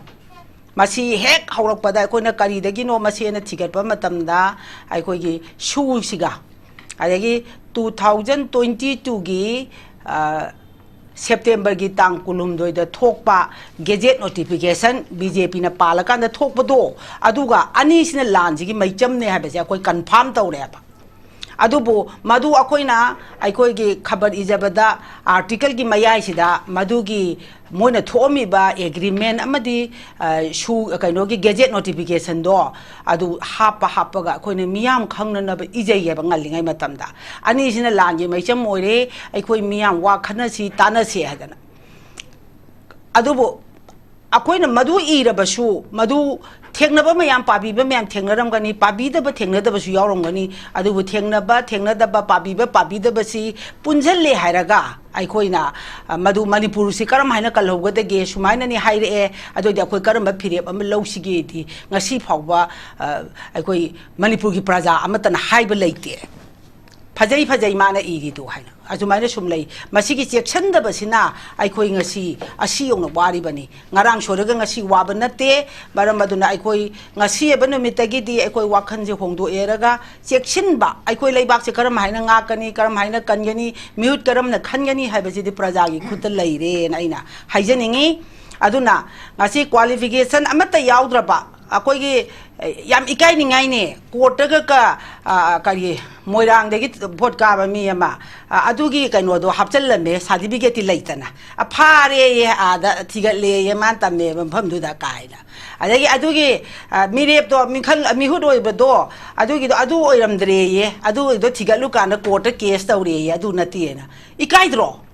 ꯃꯁꯤ ꯍꯦꯛ ꯍꯧꯔꯛꯄꯗ ꯑꯩꯈꯣꯏꯅ ꯀꯔꯤꯗꯒꯤꯅꯣ ꯃꯁꯤꯅ ꯊꯤꯒꯠꯄ ꯃꯇꯝꯗ ꯑꯩꯈꯣꯏꯒꯤ ꯁꯨꯁꯤꯒ, ꯑꯗꯒꯤ ꯇꯨ ꯊꯥꯎꯖꯟ ꯇ꯭ꯋꯦꯟꯇꯤ ꯇꯨꯒꯤ ꯁꯦꯞꯇꯦꯝꯕꯔꯒꯤ ꯇꯥꯡ ꯀꯨꯟꯍꯨꯝꯗꯣꯏꯗ ꯊꯣꯛꯄ ꯒꯦꯖꯦꯠ ꯅꯣꯇꯤꯐꯤꯀꯦꯁꯟ ꯕꯤ ꯖꯦ ꯄꯤꯅ ꯄꯥꯜꯂꯀꯥꯟꯗ ꯊꯣꯛꯄꯗꯣ, ꯑꯗꯨꯒ ꯑꯅꯤꯁꯤꯅ ꯂꯥꯟꯁꯤꯒꯤ ꯃꯩꯆꯝꯅꯦ ꯍꯥꯏꯕꯁꯦ ꯑꯩꯈꯣꯏ ꯀꯟꯐꯥꯔꯝ ꯇꯧꯔꯦꯕ꯫ ꯑꯗꯨꯕꯨ ꯃꯗꯨ ꯑꯩꯈꯣꯏꯅ ꯑꯩꯈꯣꯏꯒꯤ ꯈꯕꯔ ꯏꯖꯕꯗ ꯑꯥꯔꯇꯤꯀꯜꯒꯤ ꯃꯌꯥꯏꯁꯤꯗ ꯃꯗꯨꯒꯤ ꯃꯣꯏꯅ ꯊꯣꯛꯑꯝꯃꯤꯕ ꯑꯦꯒ꯭ꯔꯤꯃꯦꯟ ꯑꯃꯗꯤ, ꯑ, ꯁꯨ-, ꯀꯩꯅꯣꯒꯤ ꯒꯦꯖꯦꯠ ꯅꯣꯇꯤꯐꯤꯀꯦꯁꯟꯗꯣ ꯑꯗꯨ ꯍꯥꯞꯄ ꯍꯥꯞꯄꯒ ꯑꯩꯈꯣꯏꯅ ꯃꯤꯌꯥꯝ ꯈꯪꯅꯅꯕ ꯏꯖꯩꯌꯦꯕ ꯉꯜꯂꯤꯉꯩ ꯃꯇꯝꯗ꯫ ꯑꯅꯤꯁꯤꯅ ꯂꯥꯟꯒꯤ ꯃꯩꯆꯝ ꯑꯣꯏꯔꯦ, ꯑꯩꯈꯣꯏ ꯃꯤꯌꯥꯝ ꯋꯥ ꯈꯟꯅꯁꯤ, ꯇꯥꯟꯅꯁꯤ ꯍꯥꯏꯗꯅ꯫ ꯑꯗꯨꯕꯨ ꯑꯩꯈꯣꯏꯅ ꯃꯗꯨ ꯏꯔꯕꯁꯨ, ꯃꯗꯨ ꯊꯦꯡꯅꯕ ꯃꯌꯥꯝ, ꯄꯥꯕꯤꯕ ꯃꯌꯥꯝ ꯊꯦꯡꯅꯔꯝꯒꯅꯤ, ꯄꯥꯕꯤꯗꯕ ꯊꯦꯡꯅꯗꯕꯁꯨ ꯌꯥꯎꯔꯝꯒꯅꯤ꯫ ꯑꯗꯨꯕꯨ ꯊꯦꯡꯅꯕ, ꯊꯦꯡꯅꯗꯕ, ꯄꯥꯕꯤꯕ, ꯄꯥꯕꯤꯗꯕꯁꯤ ꯄꯨꯟꯁꯤꯜꯂꯦ ꯍꯥꯏꯔꯒ ꯑꯩꯈꯣꯏꯅ, ꯑ, ꯃꯗꯨ ꯃꯅꯤꯄꯨꯔꯁꯤ ꯀꯔꯝ ꯍꯥꯏꯅ ꯀꯜꯍꯧꯒꯗꯒꯦ, ꯁꯨꯃꯥꯏꯅꯅꯤ ꯍꯥꯏꯔꯛꯑꯦ, ꯑꯗꯨꯑꯣꯏꯗꯤ ꯑꯩꯈꯣꯏ ꯀꯔꯝꯕ ꯐꯤꯔꯦꯞ ꯑꯃ ꯂꯧꯁꯤꯒꯦꯗꯤ ꯉꯁꯤ ꯐꯥꯎꯕ, ꯑ, ꯑꯩꯈꯣꯏ ꯃꯅꯤꯄꯨꯔꯒꯤ ꯄ꯭ꯔꯖꯥ ꯑꯃꯠꯇꯅ ꯍꯥꯏꯕ ꯂꯩꯇꯦ꯫ ꯐꯖꯩ, ꯐꯖꯩ ꯃꯥꯅ ꯏꯔꯤꯗꯨ ꯍꯥꯏꯅ ꯑꯁꯨꯃꯥꯏꯅ ꯁꯨꯝ ꯂꯩ꯫ ꯃꯁꯤꯒꯤ ꯆꯦꯛꯁꯤꯟꯗꯕꯁꯤꯅ ꯑꯩꯈꯣꯏ ꯉꯁꯤ ꯑꯁꯤ ꯌꯧꯅ ꯋꯥꯔꯤꯕꯅꯤ꯫ ꯉꯔꯥꯡ ꯁꯣꯏꯔꯒ ꯉꯁꯤ ꯋꯥꯕ ꯅꯠꯇꯦ꯫ ꯃꯔꯝ ꯑꯗꯨꯅ ꯑꯩꯈꯣꯏ ꯉꯁꯤ ꯍꯥꯏꯕ ꯅꯨꯃꯤꯠꯇꯒꯤꯗꯤ ꯑꯩꯈꯣꯏ ꯋꯥꯈꯜꯁꯦ ꯍꯣꯡꯗꯣꯛꯑꯦꯔꯒ ꯆꯦꯛꯁꯤꯟꯕ, ꯑꯩꯈꯣꯏ ꯂꯩꯕꯥꯛꯁꯦ ꯀꯔꯝ ꯍꯥꯏꯅ ꯉꯥꯛꯀꯅꯤ, ꯀꯔꯝ ꯍꯥꯏꯅ ꯀꯟꯒꯅꯤ, ꯃꯤꯍꯨꯠ ꯀꯔꯝꯅ ꯈꯟꯒꯅꯤ ꯍꯥꯏꯕꯁꯤꯗꯤ ꯄ꯭ꯔꯖꯥꯒꯤ ꯈꯨꯠꯇ ꯂꯩꯔꯦꯅ ꯑꯩꯅ ꯍꯥꯏꯖꯅꯤꯡꯉꯤ꯫ ꯑꯗꯨꯅ ꯉꯁꯤ ꯀ꯭ꯋꯥꯂꯤꯐꯤꯀꯦꯁꯟ ꯑꯃꯠꯇ ꯌꯥꯎꯗ꯭ꯔꯕ ꯑꯩꯈꯣꯏꯒꯤ, ꯑꯦ, ꯌꯥꯝ ꯏꯀꯥꯏꯅꯤꯡꯉꯥꯏꯅꯦ꯫ ꯀꯣꯔꯠꯇꯒ ꯀ-, ꯑ, ꯀꯔꯤ, ꯃꯣꯏꯔꯥꯡꯗꯒꯤ ꯚꯣꯠ ꯀꯥꯕ ꯃꯤ ꯑꯃ, ꯑ, ꯑꯗꯨꯒꯤ ꯀꯩꯅꯣꯗꯣ ꯍꯥꯞꯆꯜꯂꯝꯃꯦ, ꯁꯥꯔꯇꯤꯐꯤꯀꯦꯠꯇꯤ ꯂꯩꯇꯅ꯫ ꯑ, ꯐꯥꯔꯦꯌꯦ, ꯑꯥꯗ ꯊꯤꯒꯠꯂꯦꯌꯦ, ꯃꯥꯅ ꯇꯝꯃꯦꯕ ꯃꯐꯝꯗꯨꯗ ꯀꯥꯏꯅ꯫ ꯑꯗꯒꯤ ꯑꯗꯨꯒꯤ, ꯑ, ꯃꯤꯔꯦꯞꯇꯣ, ꯃꯤꯈꯜ-, ꯃꯤꯍꯨꯠ ꯑꯣꯏꯕꯗꯣ, ꯑꯗꯨꯒꯤꯗꯣ ꯑꯗꯨ ꯑꯣꯏꯔꯝꯗ꯭ꯔꯦꯌꯦ, ꯑꯗꯨꯒꯤꯗꯣ ꯊꯤꯒꯠꯂꯨꯀꯥꯟꯗ ꯀꯣꯔꯠꯇ ꯀꯦꯁ ꯇꯧꯔꯦꯌꯦ, ꯑꯗꯨ ꯅꯠꯇꯦꯅ꯫ ꯏꯀꯥꯏꯗ꯭ꯔꯣ?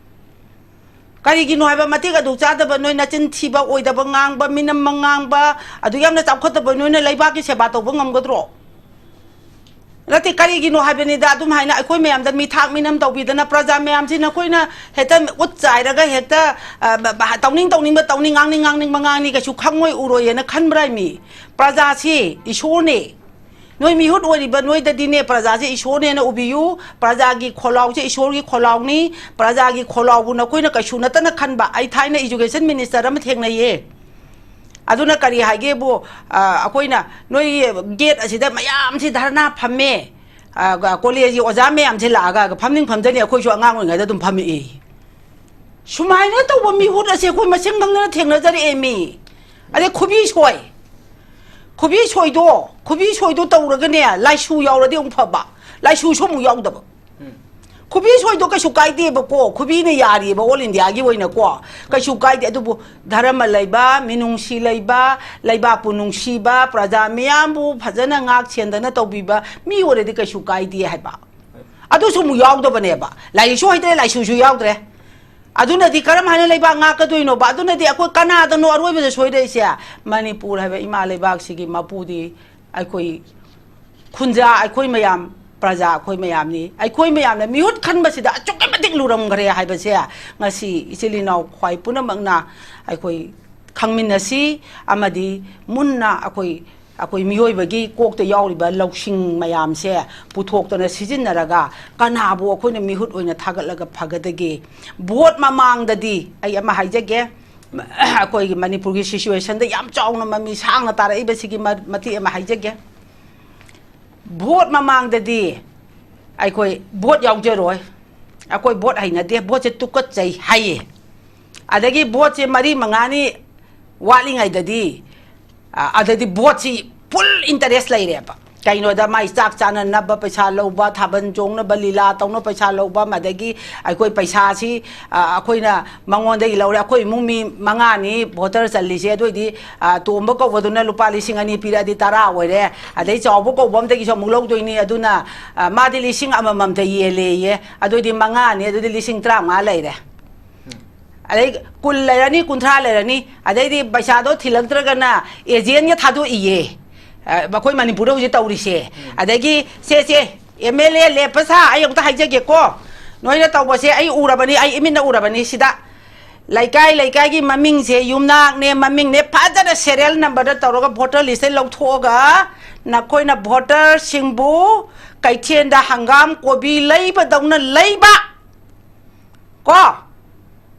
ꯀꯔꯤꯒꯤꯅꯣ ꯍꯥꯏꯕ, ꯃꯇꯤꯛ ꯑꯗꯨ ꯆꯥꯗꯕ, ꯅꯣꯏ ꯅꯆꯤꯟ ꯊꯤꯕ, ꯑꯣꯏꯗꯕ ꯉꯥꯡꯕ, ꯃꯤꯅꯝ ꯉꯥꯡꯕ, ꯑꯗꯨ ꯌꯥꯝꯅ ꯆꯥꯎꯈꯠꯇꯕ, ꯅꯣꯏꯅ ꯂꯩꯕꯥꯛꯀꯤ ꯁꯦꯕꯥ ꯇꯧꯕ ꯉꯝꯒꯗ꯭ꯔꯣ? ꯅꯠꯇꯦ, ꯀꯔꯤꯒꯤꯅꯣ ꯍꯥꯏꯕꯅꯤꯗ, ꯑꯗꯨꯝ ꯍꯥꯏꯅ ꯑꯩꯈꯣꯏ ꯃꯌꯥꯝꯗ ꯃꯤꯊꯥꯛ ꯃꯤꯅꯝ ꯇꯧꯕꯤꯗꯅ, ꯄ꯭ꯔꯖꯥ ꯃꯌꯥꯝꯁꯤ ꯅꯈꯣꯏꯅ ꯍꯦꯛꯇ ꯎꯠ ꯆꯥꯏꯔꯒ ꯍꯦꯛꯇ, ꯑ, ꯕ-, ꯕ-, ꯇꯧꯅꯤꯡ ꯇꯧꯅꯤꯡꯕ ꯇꯧꯅꯤ, ꯉꯥꯡꯅꯤꯡ ꯉꯥꯡꯅꯤꯡꯕ ꯉꯥꯡꯅꯤ, ꯀꯩꯁꯨ ꯈꯪꯉꯣꯏ ꯎꯔꯣꯏꯌꯦꯅ ꯈꯟꯕ꯭ꯔꯥ ꯃꯤ? ꯄ꯭ꯔꯖꯥꯁꯤ ꯏꯁꯣꯔꯅꯦ꯫ ꯅꯣꯏ ꯃꯤꯍꯨꯠ ꯑꯣꯏꯔꯤꯕ ꯅꯣꯏꯗꯗꯤꯅꯦ, ꯄ꯭ꯔꯖꯥꯁꯦ ꯏꯁꯣꯔꯅꯦꯅ ꯎꯕꯤꯌꯨ꯫ ꯄ꯭ꯔꯖꯥꯒꯤ ꯈꯣꯜꯂꯥꯎꯁꯦ ꯏꯁꯣꯔꯒꯤ ꯈꯣꯜꯂꯥꯎꯅꯤ꯫ ꯄ꯭ꯔꯖꯥꯒꯤ ꯈꯣꯜꯂꯥꯎꯕꯨ ꯅꯈꯣꯏꯅ ꯀꯩꯁꯨ ꯅꯠꯇꯅ ꯈꯟꯕ꯫ ꯑꯩ ꯊꯥꯏꯅ ꯏꯖꯨꯀꯦꯁꯟ ꯃꯤꯅꯤꯁꯇꯔ ꯑꯃ ꯊꯦꯡꯅꯩꯌꯦ꯫ ꯑꯗꯨꯅ ꯀꯔꯤ ꯍꯥꯏꯒꯦꯕꯨ, ꯑ, ꯑꯩꯈꯣꯏꯅ ꯅꯣꯏ ꯒꯦꯠ ꯑꯁꯤꯗ ꯃꯌꯥꯝꯁꯤ ꯙꯔꯅꯥ ꯐꯝꯃꯦ, ꯑ, ꯀꯣꯂꯦꯖꯀꯤ ꯑꯣꯖꯥ ꯃꯌꯥꯝꯁꯤ ꯂꯥꯛꯑꯒ ꯐꯝꯅꯤꯡ ꯐꯝꯖꯅꯤ, ꯑꯩꯈꯣꯏꯁꯨ ꯑꯉꯥꯡ ꯑꯣꯏꯔꯤꯉꯩꯗ ꯑꯗꯨꯝ ꯐꯝꯃꯛꯏ꯫ ꯁꯨꯃꯥꯏꯅ ꯇꯧꯕ ꯃꯤꯍꯨꯠ ꯑꯁꯦ ꯑꯩꯈꯣꯏ ꯃꯁꯦꯟ ꯈꯪꯗꯅ ꯊꯦꯡꯅꯖꯔꯛꯑꯦ ꯃꯤ꯫ ꯑꯗꯩ ꯈꯨꯕꯤ ꯁꯣꯏ, ꯈꯨꯕꯤ ꯁꯣꯏꯗꯣ, ꯈꯨꯕꯤ ꯁꯣꯏꯗꯣ ꯇꯧꯔꯒꯅꯦ, ꯂꯥꯏꯁꯨ ꯌꯥꯎꯔꯗꯤ ꯑꯃꯨꯛ ꯐꯕ, ꯂꯥꯏꯁꯨꯁꯨ ꯑꯃꯨꯛ ꯌꯥꯎꯗꯕ꯫ ꯈꯨꯕꯤ ꯁꯣꯏꯗꯣ ꯀꯩꯁꯨ ꯀꯥꯏꯗꯦꯕꯀꯣ, ꯈꯨꯕꯤꯅ ꯌꯥꯔꯤꯕ all India ꯒꯤ ꯑꯣꯏꯅꯀꯣ, ꯀꯩꯁꯨ ꯀꯥꯏꯗꯦ꯫ ꯑꯗꯨꯕꯨ ꯙꯔꯃ ꯂꯩꯕ, ꯃꯤꯅꯨꯡꯁꯤ ꯂꯩꯕ, ꯂꯩꯕꯥꯛꯄꯨ ꯅꯨꯡꯁꯤꯕ, ꯄ꯭ꯔꯖꯥ ꯃꯤꯌꯥꯝꯕꯨ ꯐꯖꯅ ꯉꯥꯛ ꯁꯦꯟꯗꯅ ꯇꯧꯕꯤꯕ ꯃꯤ ꯑꯣꯏꯔꯗꯤ ꯀꯩꯁꯨ ꯀꯥꯏꯗꯦ ꯍꯥꯏꯕ꯫ ꯑꯗꯨꯁꯨ ꯑꯃꯨꯛ ꯌꯥꯎꯗꯕꯅꯦꯕ꯫ ꯂꯥꯏꯔꯤꯛꯁꯨ ꯍꯩꯇ꯭ꯔꯦ, ꯂꯥꯏꯁꯨꯁꯨ ꯌꯥꯎꯗ꯭ꯔꯦ꯫ ꯑꯗꯨꯅꯗꯤ ꯀꯔꯝ ꯍꯥꯏꯅ ꯂꯩꯕꯥꯛ ꯉꯥꯛꯀꯗꯣꯏꯅꯣꯕ? ꯑꯗꯨꯅꯗꯤ ꯑꯩꯈꯣꯏ ꯀꯅꯥꯗꯅꯣ ꯑꯔꯣꯏꯕꯗ ꯁꯣꯏꯔꯛꯏꯁꯦ? ꯃꯅꯤꯄꯨꯔ ꯍꯥꯏꯕ ꯏꯃꯥ ꯂꯩꯕꯥꯛꯁꯤꯒꯤ ꯃꯄꯨꯗꯤ ꯑꯩꯈꯣꯏ ꯈꯨꯟꯖꯥ, ꯑꯩꯈꯣꯏ ꯃꯌꯥꯝ, ꯄ꯭ꯔꯖꯥ ꯑꯩꯈꯣꯏ ꯃꯌꯥꯝꯅꯤ꯫ ꯑꯩꯈꯣꯏ ꯃꯌꯥꯝꯅ ꯃꯤꯍꯨꯠ ꯈꯟꯕꯁꯤꯗ ꯑꯁꯨꯛꯀꯤ ꯃꯇꯤꯛ ꯂꯨꯔꯝꯈ꯭ꯔꯦ ꯍꯥꯏꯕꯁꯦ ꯉꯁꯤ ꯏꯆꯤꯜ ꯏꯅꯥꯎ ꯈ꯭ꯋꯥꯏ ꯄꯨꯝꯅꯃꯛꯅ ꯑꯩꯈꯣꯏ ꯈꯪꯃꯤꯟꯅꯁꯤ꯫ ꯑꯃꯗꯤ ꯃꯨꯟꯅ ꯑꯩꯈꯣꯏ, ꯑꯩꯈꯣꯏ ꯃꯤꯑꯣꯏꯕꯒꯤ ꯀꯣꯛꯇ ꯌꯥꯎꯔꯤꯕ ꯂꯧꯁꯤꯡ ꯃꯌꯥꯝꯁꯦ ꯄꯨꯊꯣꯛꯇꯅ ꯁꯤꯖꯤꯟꯅꯔꯒ ꯀꯅꯥꯕꯨ ꯑꯩꯈꯣꯏꯅ ꯃꯤꯍꯨꯠ ꯑꯣꯏꯅ ꯊꯥꯒꯠꯂꯒ ꯐꯒꯗꯒꯦ? ꯚꯣꯠ ꯃꯃꯥꯡꯗꯗꯤ ꯑꯩ ꯑꯃ ꯍꯥꯏꯖꯒꯦ, ꯑꯩꯈꯣꯏꯒꯤ ꯃꯅꯤꯄꯨꯔꯒꯤ situation ꯗ ꯌꯥꯝ ꯆꯥꯎꯅ ꯃꯃꯤ ꯁꯥꯡꯅ ꯇꯥꯔꯛꯏꯕꯁꯤꯒꯤ ꯃ-, ꯃꯇꯦꯛ ꯑꯃ ꯍꯥꯏꯖꯒꯦ꯫ ꯚꯣꯠ ꯃꯃꯥꯡꯗꯗꯤ ꯑꯩꯈꯣꯏ ꯚꯣꯠ ꯌꯥꯎꯖꯔꯣꯏ, ꯑꯩꯈꯣꯏ ꯚꯣꯠ ꯍꯩꯅꯗꯦ, ꯚꯣꯠꯁꯦ ꯇꯨꯀꯠꯆꯩ ꯍꯥꯏꯌꯦ꯫ ꯑꯗꯒꯤ ꯚꯣꯠꯁꯦ ꯃꯔꯤ ꯃꯉꯥꯅꯤ ꯋꯥꯠꯂꯤꯉꯩꯗꯗꯤ, ꯑ, ꯑꯗꯩꯗꯤ ꯚꯣꯠꯁꯤ full interest ꯂꯩꯔꯦꯕ꯫ ꯀꯩꯅꯣꯗ ꯃꯥꯏ ꯆꯥꯛ ꯆꯥꯅꯅꯕ ꯄꯩꯁꯥ ꯂꯧꯕ, ꯊꯥꯕꯜ ꯆꯣꯡꯅꯕ, ꯂꯤꯂꯥ ꯇꯧꯅꯕ ꯄꯩꯁꯥ ꯂꯧꯕ, ꯑꯗꯒꯤ ꯑꯩꯈꯣꯏ ꯄꯩꯁꯥꯁꯤ, ꯑ, ꯑꯩꯈꯣꯏꯅ ꯃꯉꯣꯟꯗꯒꯤ ꯂꯧꯔꯦ꯫ ꯑꯩꯈꯣꯏ ꯏꯃꯨꯡ ꯃꯤ ꯃꯉꯥꯅꯤ ꯚꯣꯇꯔ ꯆꯜꯂꯤꯁꯦ, ꯑꯗꯨ ꯑꯣꯏꯗꯤ, ꯑ, ꯇꯣꯝꯕ ꯀꯧꯕꯗꯨꯅ ꯂꯨꯄꯥ ꯂꯤꯁꯤꯡ ꯑꯅꯤ ꯄꯤꯔꯛꯑꯗꯤ ꯇꯔꯥ ꯑꯣꯏꯔꯦ꯫ ꯑꯗꯩ ꯆꯥꯎꯕ ꯀꯧꯕ ꯑꯝꯗꯒꯤꯁꯨ ꯑꯃꯨꯛ ꯂꯧꯗꯣꯏꯅꯤ, ꯑꯗꯨꯅ, ꯑ, ꯃꯥꯗꯤ ꯂꯤꯁꯤꯡ ꯑꯃꯃꯝꯇ ꯌꯦꯜꯂꯦꯌꯦ꯫ ꯑꯗꯨꯑꯣꯏꯗꯤ ꯃꯉꯥꯅꯤ, ꯑꯗꯨꯗꯤ ꯂꯤꯁꯤꯡ ꯇꯔꯥꯃꯉꯥ ꯂꯩꯔꯦ꯫ ꯑꯗꯩ ꯀꯨꯟ ꯂꯩꯔꯅꯤ, ꯀꯨꯟꯊ꯭ꯔꯥ ꯂꯩꯔꯅꯤ, ꯑꯗꯩꯗꯤ ꯄꯩꯁꯥꯗꯣ ꯊꯤꯜꯂꯛꯇ꯭ꯔꯒꯅ ꯑꯦꯖꯦꯟꯒ ꯊꯥꯗꯣꯛꯏꯌꯦ꯫ ꯑ, ꯑꯩꯈꯣꯏ ꯃꯅꯤꯄꯨꯔꯗ ꯍꯧꯖꯤꯛ ꯇꯧꯔꯤꯁꯦ꯫ ꯑꯗꯒꯤ ꯁꯦ, ꯁꯦ, ꯑꯦꯝ ꯑꯦꯜ ꯑꯦ ꯂꯦꯞꯄ ꯁꯥ, ꯑꯩ ꯑꯃꯨꯛꯇ ꯍꯥꯏꯖꯒꯦꯀꯣ, ꯅꯣꯏꯅ ꯇꯧꯕꯁꯦ ꯑꯩ ꯎꯔꯕꯅꯤ, ꯑꯩ ꯏꯃꯤꯠꯅ ꯎꯔꯕꯅꯤ꯫ ꯁꯤꯗ ꯂꯩꯀꯥꯏ ꯂꯩꯀꯥꯏꯒꯤ ꯃꯃꯤꯡꯁꯦ, ꯌꯨꯝꯅꯥꯛꯅꯦ, ꯃꯃꯤꯡꯅꯦ, ꯐꯖꯅ serial number ꯗ ꯇꯧꯔꯒ ꯚꯣꯇꯔ ꯂꯤꯁꯇ ꯂꯧꯊꯣꯛꯑꯒ ꯅꯈꯣꯏꯅ ꯚꯣꯇꯔꯁꯤꯡꯕꯨ ꯀꯩꯊꯦꯜꯗ ꯍꯪꯒꯥꯝ ꯀꯣꯕꯤ ꯂꯩꯕꯗꯧꯅ ꯂꯩꯕ꯫ ꯀꯣ?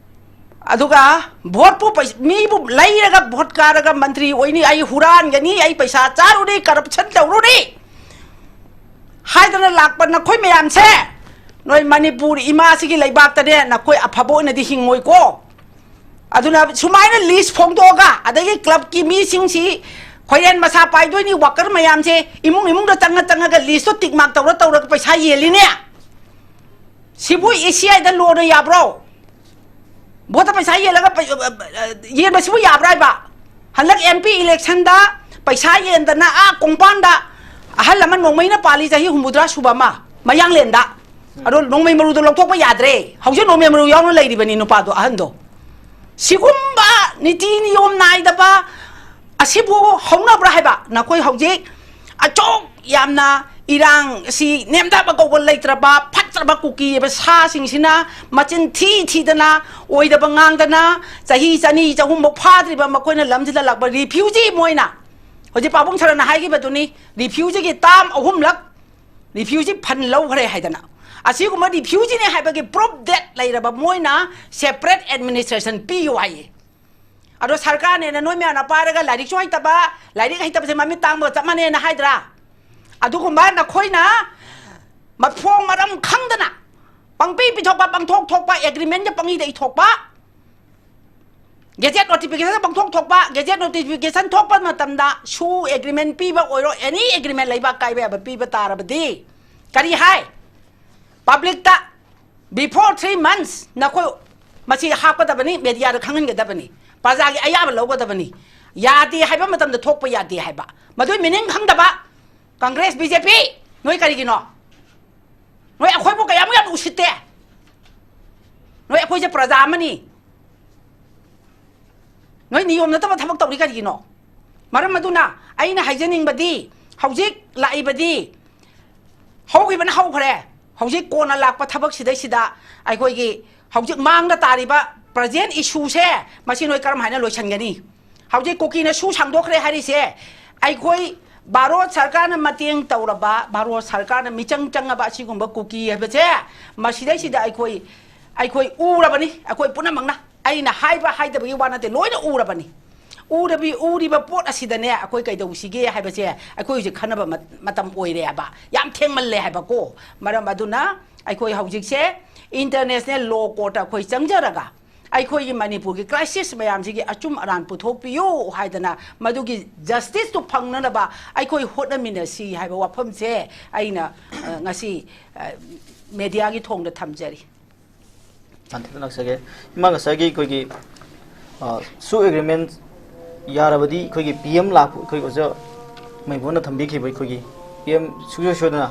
ꯑꯗꯨꯒ ꯚꯣꯠꯄꯨ ꯄꯩ-, ꯃꯤꯕꯨ ꯂꯩꯔꯒ ꯚꯣꯠ ꯀꯥꯔꯒ ꯃꯟꯇ꯭ꯔꯤ ꯑꯣꯏꯅꯤ, ꯑꯩ ꯍꯨꯔꯥꯟꯒꯅꯤ, ꯑꯩ ꯄꯩꯁꯥ ꯆꯥꯔꯨꯅꯤ, ꯀꯔꯞꯁꯟ ꯇꯧꯔꯨꯅꯤ ꯍꯥꯏꯗꯅ ꯂꯥꯛꯄ ꯅꯈꯣꯏ ꯃꯌꯥꯝꯁꯦ, ꯅꯣꯏ ꯃꯅꯤꯄꯨꯔ ꯏꯃꯥꯁꯤꯒꯤ ꯂꯩꯕꯥꯛꯇꯅꯦ, ꯅꯈꯣꯏ ꯑꯐꯕ ꯑꯣꯏꯅꯗꯤ ꯍꯤꯡꯉꯣꯏꯀꯣ꯫ ꯑꯗꯨꯅ ꯁꯨꯃꯥꯏꯅ ꯂꯤꯁ ꯐꯣꯡꯗꯣꯛꯑꯒ, ꯑꯗꯒꯤ ꯀ꯭ꯂꯕꯀꯤ ꯃꯤꯁꯤꯡꯁꯤ ꯈꯣꯏꯔꯦꯟ ꯃꯁꯥ ꯄꯥꯏꯗꯣꯏꯅꯤ, ꯋꯥꯀꯔ ꯃꯌꯥꯝꯁꯦ ꯏꯃꯨꯡ ꯏꯃꯨꯡꯗ ꯆꯪꯉ ꯆꯪꯉꯒ ꯂꯤꯁꯇꯣ ꯇꯤꯛ ꯃꯥꯔꯛ ꯇꯧꯔ ꯇꯧꯔꯒ ꯄꯩꯁꯥ ꯌꯦꯜꯂꯤꯅꯦ꯫ ꯁꯤꯕꯨ ꯏ ꯁꯤ ꯑꯥꯏꯗ ꯂꯣꯟꯅ ꯌꯥꯕ꯭ꯔꯣ? ꯚꯣꯠꯇ ꯄꯩꯁꯥ ꯌꯦꯜꯂꯒ ꯄꯩ-, ꯑ, ꯑ, ꯑ, ꯌꯦꯟꯕꯁꯤꯕꯨ ꯌꯥꯕ꯭ꯔꯥ ꯍꯥꯏꯕ? ꯍꯟꯗꯛ ꯑꯦꯝ ꯄꯤ ꯏꯂꯦꯛꯁꯟꯗ ꯄꯩꯁꯥ ꯌꯦꯟꯗꯅ ꯑꯥ ꯀꯣꯡꯄꯥꯟꯗ ꯑꯍꯜ ꯑꯃ ꯅꯣꯡꯃꯩꯅ ꯄꯥꯜꯂꯤ, ꯆꯍꯤ ꯍꯨꯝꯐꯨꯇꯔꯥ ꯁꯨꯕ ꯑꯃ, ꯃꯌꯥꯡꯂꯦꯟꯗ꯫ ꯑꯗꯣ ꯅꯣꯡꯃꯩ ꯃꯔꯨꯗꯣ ꯂꯧꯊꯣꯛꯄ ꯌꯥꯗ꯭ꯔꯦ꯫ ꯍꯧꯖꯤꯛ ꯅꯣꯡꯃꯩ ꯃꯔꯨ ꯌꯥꯎꯅ ꯂꯩꯔꯤꯕꯅꯤ ꯅꯨꯄꯥꯗꯣ, ꯑꯍꯟꯗꯣ꯫ ꯁꯤꯒꯨꯝꯕ ꯅꯤꯇꯤ ꯅꯤꯌꯣꯝ ꯅꯥꯏꯗꯕ ꯑꯁꯤꯕꯨ ꯍꯧꯅꯕ꯭ꯔꯥ ꯍꯥꯏꯕ? ꯅꯈꯣꯏ ꯍꯧꯖꯤꯛ ꯑꯆꯧ ꯌꯥꯝꯅ ꯏꯔꯥꯡ ꯑꯁꯤ ꯅꯦꯝꯊꯕ ꯀꯧꯕ ꯂꯩꯇ꯭ꯔꯕ ꯐꯠꯇ꯭ꯔꯕ ꯀꯨꯀꯤ ꯍꯥꯏꯕ ꯁꯥꯁꯤꯡꯁꯤꯅ ꯃꯆꯤꯟ ꯊꯤ ꯊꯤꯗꯅ, ꯑꯣꯏꯗꯕ ꯉꯥꯡꯗꯅ, ꯆꯍꯤ ꯆꯅꯤ ꯆꯍꯨꯝꯐꯥꯎ ꯐꯥꯗ꯭ꯔꯤꯕ ꯃꯈꯣꯏꯅ ꯂꯝꯁꯤꯗ ꯂꯥꯛꯄ ꯔꯤꯐ꯭ꯌꯨꯖꯤ ꯃꯣꯏꯅ, ꯍꯧꯖꯤꯛ ꯄꯥꯕꯨꯡ ꯁꯔꯅ ꯍꯥꯏꯈꯤꯕꯗꯨꯅꯤ, ꯔꯤꯐ꯭ꯌꯨꯖꯤꯒꯤ ꯇꯥꯝ ꯑꯍꯨꯝꯂꯛ ꯔꯤꯐ꯭ꯌꯨꯖꯤ ꯐꯟ ꯂꯧꯈ꯭ꯔꯦ ꯍꯥꯏꯗꯅ꯫ ꯑꯁꯤꯒꯨꯝꯕ ꯔꯤꯐ꯭ꯌꯨꯖꯤꯅꯤ ꯍꯥꯏꯕꯒꯤ ꯄ꯭ꯔꯨꯐ ꯗꯦꯠ ꯂꯩꯔꯕ ꯃꯣꯏꯅ ꯁꯦꯄꯔꯦꯠ ꯑꯦꯗꯃꯤꯅꯤꯁꯇ꯭ꯔꯦꯁꯟ ꯄꯤꯌꯨ ꯍꯥꯏꯌꯦ꯫ ꯑꯗꯣ ꯁꯔꯀꯥꯔꯅꯦꯅ ꯅꯣꯏ ꯃꯌꯥꯝꯅ ꯄꯥꯏꯔꯒ ꯂꯥꯏꯔꯤꯛꯁꯨ ꯍꯩꯇꯕ, ꯂꯥꯏꯔꯤꯛ ꯍꯩꯇꯕꯁꯦ ꯃꯃꯤꯠ ꯇꯥꯡꯕꯒ ꯆꯞ ꯃꯥꯟꯅꯩꯅ ꯍꯥꯏꯗ꯭ꯔꯥ? ꯑꯗꯨꯒꯨꯝꯕ ꯅꯈꯣꯏꯅ ꯃꯐꯣꯡ ꯃꯔꯝ ꯈꯪꯗꯅ ꯄꯪꯄꯤ ꯄꯤꯊꯣꯛꯄ, ꯄꯪꯊꯣꯛ ꯊꯣꯛꯄ, ꯑꯦꯒ꯭ꯔꯤꯃꯦꯟꯒ ꯄꯪꯏꯗ ꯏꯊꯣꯛꯄ, ꯒꯦꯖꯦꯠ ꯅꯣꯇꯤꯐꯤꯀꯦꯁꯟ ꯄꯪꯊꯣꯛ ꯊꯣꯛꯄ, ꯒꯦꯖꯦꯠ ꯅꯣꯇꯤꯐꯤꯀꯦꯁꯟ ꯊꯣꯛꯄ ꯃꯇꯝꯗ ꯁꯨ ꯑꯦꯒ꯭ꯔꯤꯃꯦꯟ ꯄꯤꯕ ꯑꯣꯏꯔꯣ, ꯑꯦꯅꯤ ꯑꯦꯒ꯭ꯔꯤꯃꯦꯟ ꯂꯩꯕꯥꯛ ꯀꯥꯏꯕ ꯌꯥꯕ ꯄꯤꯕ ꯇꯥꯔꯕꯗꯤ ꯀꯔꯤ ꯍꯥꯏ? ꯄꯕ꯭ꯂꯤꯛꯇ before three months ꯅꯈꯣꯏ ꯃꯁꯤ ꯍꯥꯞꯀꯗꯕꯅꯤ, ꯃꯦꯗꯤꯌꯥꯗ ꯈꯪꯍꯟꯒꯗꯕꯅꯤ, ꯄ꯭ꯔꯖꯥꯒꯤ ꯑꯌꯥꯕ ꯂꯧꯒꯗꯕꯅꯤ꯫ ꯌꯥꯗꯦ ꯍꯥꯏꯕ ꯃꯇꯝꯗ ꯊꯣꯛꯄ ꯌꯥꯗꯦ ꯍꯥꯏꯕ, ꯃꯗꯨꯏ ꯃꯤꯅꯤꯡ ꯈꯪꯗꯕ ꯀꯪꯒ꯭ꯔꯦꯁ, ꯕꯤ ꯖꯦ ꯄꯤ, ꯅꯣꯏ ꯀꯔꯤꯒꯤꯅꯣ? ꯅꯣꯏ ꯑꯩꯈꯣꯏꯕꯨ ꯀꯌꯥꯃꯨꯛ ꯌꯥꯝ ꯎꯁꯤꯠꯇꯦ? ꯅꯣꯏ ꯑꯩꯈꯣꯏꯁꯦ ꯄ꯭ꯔꯖꯥ ꯑꯃꯅꯤ꯫ ꯅꯣꯏ ꯅꯤꯌꯣꯝ ꯅꯠꯇꯕ ꯊꯕꯛ ꯇꯧꯔꯤ ꯀꯔꯤꯒꯤꯅꯣ? ꯃꯔꯝ ꯑꯗꯨꯅ ꯑꯩꯅ ꯍꯥꯏꯖꯅꯤꯡꯕꯗꯤ, ꯍꯧꯖꯤꯛ ꯂꯥꯛꯏꯕꯗꯤ ꯍꯧꯈꯤꯕꯅ ꯍꯧꯈ꯭ꯔꯦ꯫ ꯍꯧꯖꯤꯛ ꯀꯣꯟꯅ ꯂꯥꯛꯄ ꯊꯕꯛꯁꯤꯗꯩꯁꯤꯗ ꯑꯩꯈꯣꯏꯒꯤ ꯍꯧꯖꯤꯛ ꯃꯥꯡꯗ ꯇꯥꯔꯤꯕ present issue ꯁꯦ, ꯃꯁꯤ ꯅꯣꯏ ꯀꯔꯝ ꯍꯥꯏꯅ ꯂꯣꯏꯁꯤꯟꯒꯅꯤ? ꯍꯧꯖꯤꯛ ꯀꯨꯀꯤꯅ ꯁꯨ ꯁꯥꯡꯗꯣꯛꯈ꯭ꯔꯦ ꯍꯥꯏꯔꯤꯁꯦ, ꯑꯩꯈꯣꯏ ꯚꯥꯔꯣꯠ ꯁꯔꯀꯥꯔꯅ ꯃꯇꯦꯡ ꯇꯧꯔꯕ, ꯚꯥꯔꯣꯠ ꯁꯔꯀꯥꯔꯅ ꯃꯤꯆꯪ ꯆꯪꯉꯕ ꯑꯁꯤꯒꯨꯝꯕ ꯀꯨꯀꯤ ꯍꯥꯏꯕꯁꯦ, ꯃꯁꯤꯗꯩꯁꯤꯗ ꯑꯩꯈꯣꯏ, ꯑꯩꯈꯣꯏ ꯎꯔꯕꯅꯤ, ꯑꯩꯈꯣꯏ ꯄꯨꯝꯅꯃꯛꯅ꯫ ꯑꯩꯅ ꯍꯥꯏꯕ ꯍꯥꯏꯗꯕꯒꯤ ꯋꯥ ꯅꯠꯇꯦ, ꯂꯣꯏꯅ ꯎꯔꯕꯅꯤ꯫ ꯎꯔꯕꯤ ꯎꯔꯤꯕ ꯄꯣꯠ ꯑꯁꯤꯗ ꯅꯦ ꯑꯩꯈꯣꯏ ꯀꯩꯗꯧꯁꯤꯒꯦ ꯍꯥꯏꯕꯁꯦ ꯑꯩꯈꯣꯏ ꯍꯧꯖꯤꯛ ꯈꯟꯅꯕ ꯃꯇꯝ ꯑꯣꯏꯔꯦ ꯍꯥꯏꯕ꯫ ꯌꯥꯝ ꯊꯦꯡꯃꯜꯂꯦ ꯍꯥꯏꯕꯀꯣ꯫ ꯃꯔꯝ ꯑꯗꯨꯅ ꯑꯩꯈꯣꯏ ꯍꯧꯖꯤꯛꯁꯦ international law court ꯑꯩꯈꯣꯏ ꯆꯪꯖꯔꯒ ꯑꯩꯈꯣꯏꯒꯤ ꯃꯅꯤꯄꯨꯔꯒꯤ crisis ꯃꯌꯥꯝꯁꯤꯒꯤ ꯑꯆꯨꯝ ꯑꯔꯥꯟ ꯄꯨꯊꯣꯛꯄꯤꯌꯨ ꯍꯥꯏꯗꯅ ꯃꯗꯨꯒꯤ justice ꯇꯨ ꯐꯪꯅꯅꯕ ꯑꯩꯈꯣꯏ ꯍꯣꯠꯅꯃꯤꯟꯅꯁꯤ ꯍꯥꯏꯕ ꯋꯥꯐꯝꯁꯦ ꯑꯩꯅ ꯉꯁꯤ mediaꯒꯤ ꯊꯣꯡꯗ ꯊꯝꯖꯔꯤ꯫ ꯇꯥꯟꯊꯦꯠꯇ ꯂꯥꯛꯆꯒꯦ꯫ ꯏꯃꯥ, ꯉꯁꯥꯏꯒꯤ ꯑꯩꯈꯣꯏꯒꯤ ꯁꯨ ꯑꯦꯒ꯭ꯔꯤꯃꯦꯟ ꯌꯥꯔꯕꯗꯤ ꯑꯩꯈꯣꯏꯒꯤ ꯄꯤ ꯑꯦꯝ ꯂꯥꯛꯄ, ꯑꯩꯈꯣꯏ ꯑꯣꯖꯥ ꯃꯩꯕꯣꯟꯅ ꯊꯝꯕꯤꯈꯤꯕ ꯑꯩꯈꯣꯏꯒꯤ ꯄꯤ ꯑꯦꯝ ꯁꯨꯡꯁꯣꯏ ꯁꯣꯏꯗꯅ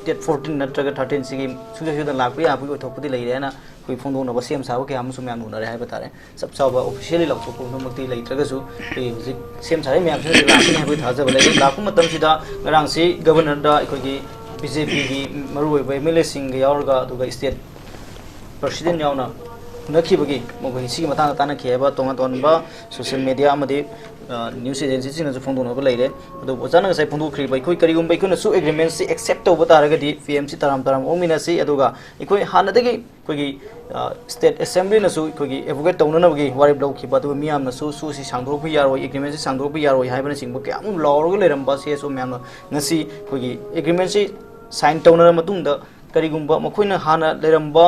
ꯗꯦꯠ ꯐꯣꯔꯇꯤꯟ ꯅꯠꯇ꯭ꯔꯒ ꯊꯥꯔꯇꯤꯟꯁꯤꯒꯤ ꯁꯨꯡꯁꯣꯏ ꯁꯣꯏꯗꯅ ꯂꯥꯛꯄ ꯌꯥꯕꯒꯤ ꯑꯣꯏꯊꯣꯛꯄꯗꯤ ꯂꯩꯔꯦ ꯍꯥꯏꯅ ꯑꯩꯈꯣꯏ ꯐꯣꯡꯗꯣꯛꯅꯕ ꯁꯦꯝ ꯁꯥꯕ ꯀꯌꯥ ꯑꯃꯁꯨ ꯃꯌꯥꯝ ꯎꯅꯔꯦ ꯍꯥꯏꯕ ꯇꯥꯔꯦ꯫ ꯆꯞ ꯆꯥꯕ officially ꯂꯥꯎꯊꯣꯛꯄ ꯄꯨꯝꯅꯃꯛꯇꯤ ꯂꯩꯇ꯭ꯔꯒꯁꯨ ꯑꯩꯈꯣꯏ ꯍꯧꯖꯤꯛ ꯁꯦꯝ ꯁꯥꯔꯤꯕ ꯃꯌꯥꯝꯁꯤꯅ ꯍꯧꯖꯤꯛ ꯂꯥꯛꯀꯅꯤ ꯍꯥꯏꯕꯒꯤ ꯊꯥꯖꯕ ꯂꯩ꯫ ꯂꯥꯛꯄ ꯃꯇꯝꯁꯤꯗ ꯉꯔꯥꯡꯁꯤ ꯒꯕꯔꯅꯔꯗ ꯑꯩꯈꯣꯏꯒꯤ ꯕꯤ ꯖꯦ ꯄꯤꯒꯤ ꯃꯔꯨꯑꯣꯏꯕ ꯑꯦꯝ ꯑꯦꯜ ꯑꯦꯁꯤꯡꯒ ꯌꯥꯎꯔꯒ ꯑꯗꯨꯒ ꯁ꯭ꯇꯦꯠ ꯄ꯭ꯔꯁꯤꯗꯦꯟ ꯌꯥꯎꯅ ꯎꯅꯈꯤꯕꯒꯤ ꯃꯈꯣꯏ ꯁꯤꯒꯤ ꯃꯇꯥꯡꯗ ꯇꯥꯟꯅꯈꯤ ꯍꯥꯏꯕ ꯇꯣꯉꯥꯟ ꯇꯣꯉꯥꯟꯕ ꯁꯣꯁꯤꯌꯦꯜ ꯃꯦꯗꯤꯌꯥ ꯑꯃꯗꯤ ꯅ꯭ꯌꯨꯁ ꯑꯦꯖꯦꯟꯁꯤꯁꯤꯡꯅꯁꯨ ꯐꯣꯡꯗꯣꯛꯅꯕ ꯂꯩꯔꯦ꯫ ꯑꯗꯨꯕꯨ ꯑꯣꯖꯥꯅ ꯉꯁꯥꯏ ꯐꯣꯡꯗꯣꯛꯈ꯭ꯔꯤꯕ ꯑꯩꯈꯣꯏ ꯀꯔꯤꯒꯨꯝꯕ ꯑꯩꯈꯣꯏꯅꯁꯨ ꯑꯦꯒ꯭ꯔꯤꯃꯦꯟꯁꯤ ꯑꯦꯛꯁꯦꯞ ꯇꯧꯕ ꯇꯥꯔꯒꯗꯤ ꯄꯤ ꯑꯦꯝꯁꯤ ꯇꯔꯥꯝ ꯇꯔꯥꯝ ꯑꯣꯛꯃꯤꯟꯅꯁꯤ꯫ ꯑꯗꯨꯒ ꯑꯩꯈꯣꯏ ꯍꯥꯟꯅꯗꯒꯤ ꯑꯩꯈꯣꯏꯒꯤ ꯁ꯭ꯇꯦꯠ ꯑꯦꯁꯦꯝꯕ꯭ꯂꯤꯅꯁꯨ ꯑꯩꯈꯣꯏꯒꯤ ꯑꯦꯕꯣꯒꯦꯠ ꯇꯧꯅꯅꯕꯒꯤ ꯋꯥꯔꯦꯞ ꯂꯧꯈꯤꯕ, ꯑꯗꯨꯒ ꯃꯤꯌꯥꯝꯅꯁꯨ ꯁꯨꯁꯤ ꯁꯥꯡꯗꯣꯔꯛꯄ ꯌꯥꯔꯣꯏ, ꯑꯦꯒ꯭ꯔꯤꯃꯦꯟꯁꯤ ꯁꯥꯡꯗꯣꯔꯛꯄ ꯌꯥꯔꯣꯏ ꯍꯥꯏꯕꯅꯆꯤꯡꯕ ꯀꯌꯥ ꯑꯃ ꯂꯥꯎꯔꯒ ꯂꯩꯔꯝꯕ ꯁꯤ ꯑꯦꯁ ꯑꯣ ꯃꯌꯥꯝꯅ ꯉꯁꯤ ꯑꯩꯈꯣꯏꯒꯤ ꯑꯦꯒ꯭ꯔꯤꯃꯦꯟꯁꯤ ꯁꯥꯏꯟ ꯇꯧꯅꯔꯕ ꯃꯇꯨꯡꯗ ꯀꯔꯤꯒꯨꯝꯕ ꯃꯈꯣꯏꯅ ꯍꯥꯟꯅ ꯂꯩꯔꯝꯕ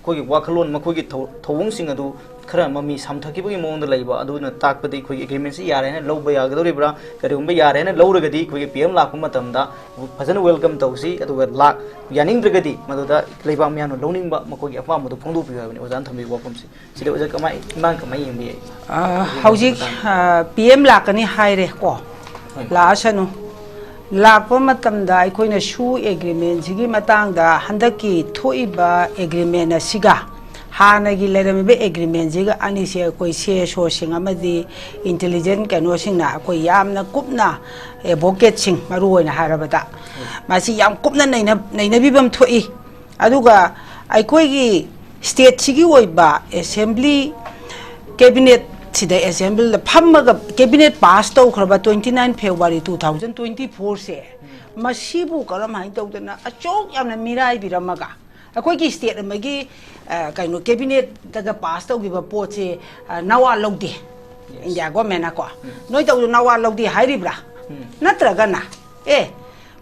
ꯑꯩꯈꯣꯏꯒꯤ ꯋꯥꯈꯜꯂꯣꯟ, ꯃꯈꯣꯏꯒꯤ ꯊꯧ- ꯊꯧꯑꯣꯡꯁꯤꯡ ꯑꯗꯨ ꯈꯔ ꯃꯃꯤ ꯁꯥꯝꯊꯈꯤꯕꯒꯤ ꯃꯑꯣꯡꯗ ꯂꯩꯕ ꯑꯗꯨꯅ ꯇꯥꯛꯄꯗꯤ ꯑꯩꯈꯣꯏꯒꯤ ꯑꯦꯒ꯭ꯔꯤꯃꯦꯟꯁꯤ ꯌꯥꯔꯦ ꯍꯥꯏꯅ ꯂꯧꯕ ꯌꯥꯒꯗꯧꯔꯤꯕ꯭ꯔꯥ? ꯀꯔꯤꯒꯨꯝꯕ ꯌꯥꯔꯦ ꯍꯥꯏꯅ ꯂꯧꯔꯒꯗꯤ ꯑꯩꯈꯣꯏꯒꯤ ꯄꯤ ꯑꯦꯝ ꯂꯥꯛꯄ ꯃꯇꯝꯗ ꯐꯖꯅ ꯋꯦꯜꯀꯝ ꯇꯧꯁꯤ, ꯑꯗꯨꯒ ꯂꯥꯛ- ꯌꯥꯅꯤꯡꯗ꯭ꯔꯒꯗꯤ ꯃꯗꯨꯗ ꯂꯩꯕꯥꯛ ꯃꯤꯌꯥꯝꯅ ꯂꯧꯅꯤꯡꯕ ꯃꯈꯣꯏꯒꯤ ꯑꯄꯥꯝꯕꯗꯨ ꯐꯣꯡꯗꯣꯛꯄꯤꯌꯨ ꯍꯥꯏꯕꯅꯤ ꯑꯣꯖꯥꯅ ꯊꯝꯕꯤꯕ ꯋꯥꯐꯝꯁꯤ꯫ ꯁꯤꯗ ꯑꯣꯖꯥ ꯀꯃꯥꯏ, ꯏꯃꯥꯅ ꯀꯃꯥꯏ ꯌꯦꯡꯕ ꯌꯥꯏ? ꯑ, ꯍꯧꯖꯤꯛ ꯄꯤ ꯑꯦꯝ ꯂꯥꯛꯀꯅꯤ ꯍꯥꯏꯔꯦ ꯀꯣ꯫ ꯂꯥꯛꯑꯁꯅꯨ꯫ ꯂꯥꯛꯄ ꯃꯇꯝꯗ ꯑꯩꯈꯣꯏꯅ ꯁꯨ ꯑꯦꯒ꯭ꯔꯤꯃꯦꯟꯁꯤꯒꯤ ꯃꯇꯥꯡꯗ ꯍꯟꯗꯛꯀꯤ ꯊꯣꯛꯏꯕ ꯑꯦꯒ꯭ꯔꯤꯃꯦꯟ ꯑꯁꯤꯒ ꯍꯥꯟꯅꯒꯤ ꯂꯩꯔꯝꯃꯤꯕ ꯑꯦꯒ꯭ꯔꯤꯃꯦꯟꯁꯤꯒ ꯑꯅꯤꯁꯦ ꯑꯩꯈꯣꯏ ꯁꯤ ꯑꯦꯁ ꯑꯣꯁꯤꯡ ꯑꯃꯗꯤ ꯏꯟꯇꯦꯂꯤꯖꯦꯟ ꯀꯩꯅꯣꯁꯤꯡꯅ ꯑꯩꯈꯣꯏ ꯌꯥꯝꯅ ꯀꯨꯞꯅ, ꯑꯦꯕꯣꯀꯦꯠꯁꯤꯡ ꯃꯔꯨ ꯑꯣꯏꯅ ꯍꯥꯏꯔꯕꯗ, ꯃꯁꯤ ꯌꯥꯝ ꯀꯨꯞꯅ ꯅꯩꯅ- ꯅꯩꯅꯕꯤꯕ ꯑꯃ ꯊꯣꯛꯏ꯫ ꯑꯗꯨꯒ ꯑꯩꯈꯣꯏꯒꯤ ꯁ꯭ꯇꯦꯠꯁꯤꯒꯤ ꯑꯣꯏꯕ ꯑꯦꯁꯦꯝꯕ꯭ꯂꯤ, ꯀꯦꯕꯤꯅꯦꯠꯁꯤꯗ, ꯑꯦꯁꯦꯝꯕ꯭ꯂꯤꯗ ꯐꯝꯃꯒ ꯀꯦꯕꯤꯅꯦꯠ ꯄꯥꯁ ꯇꯧꯈ꯭ꯔꯕ twenty nine February two thousand twenty fourꯁꯦ, ꯃꯁꯤꯕꯨ ꯀꯔꯝꯍꯥꯏꯅ ꯇꯧꯗꯅ ꯑꯁꯨꯛ ꯌꯥꯝꯅ ꯃꯤꯔꯥꯏꯕꯤꯔꯝꯃꯒ ꯑꯩꯈꯣꯏꯒꯤ ꯁ꯭ꯇꯦꯠ ꯑꯃꯒꯤ, ꯑ, ꯀꯩꯅꯣ, ꯀꯦꯕꯤꯅꯦꯠꯇꯒ ꯄꯥꯁ ꯇꯧꯈꯤꯕ ꯄꯣꯠꯁꯦ, ꯑ, ꯅꯋꯥ ꯂꯧꯗꯦ꯫ ꯏꯟꯗꯤꯌꯥ ꯒꯣꯔꯃꯦꯟꯅꯀꯣ꯫ ꯅꯣꯏ ꯇꯧꯗꯣ ꯅꯋꯥ ꯂꯧꯗꯦ ꯍꯥꯏꯔꯤꯕ꯭ꯔꯥ? ꯅꯠꯇ꯭ꯔꯒꯅ, ꯑꯦ,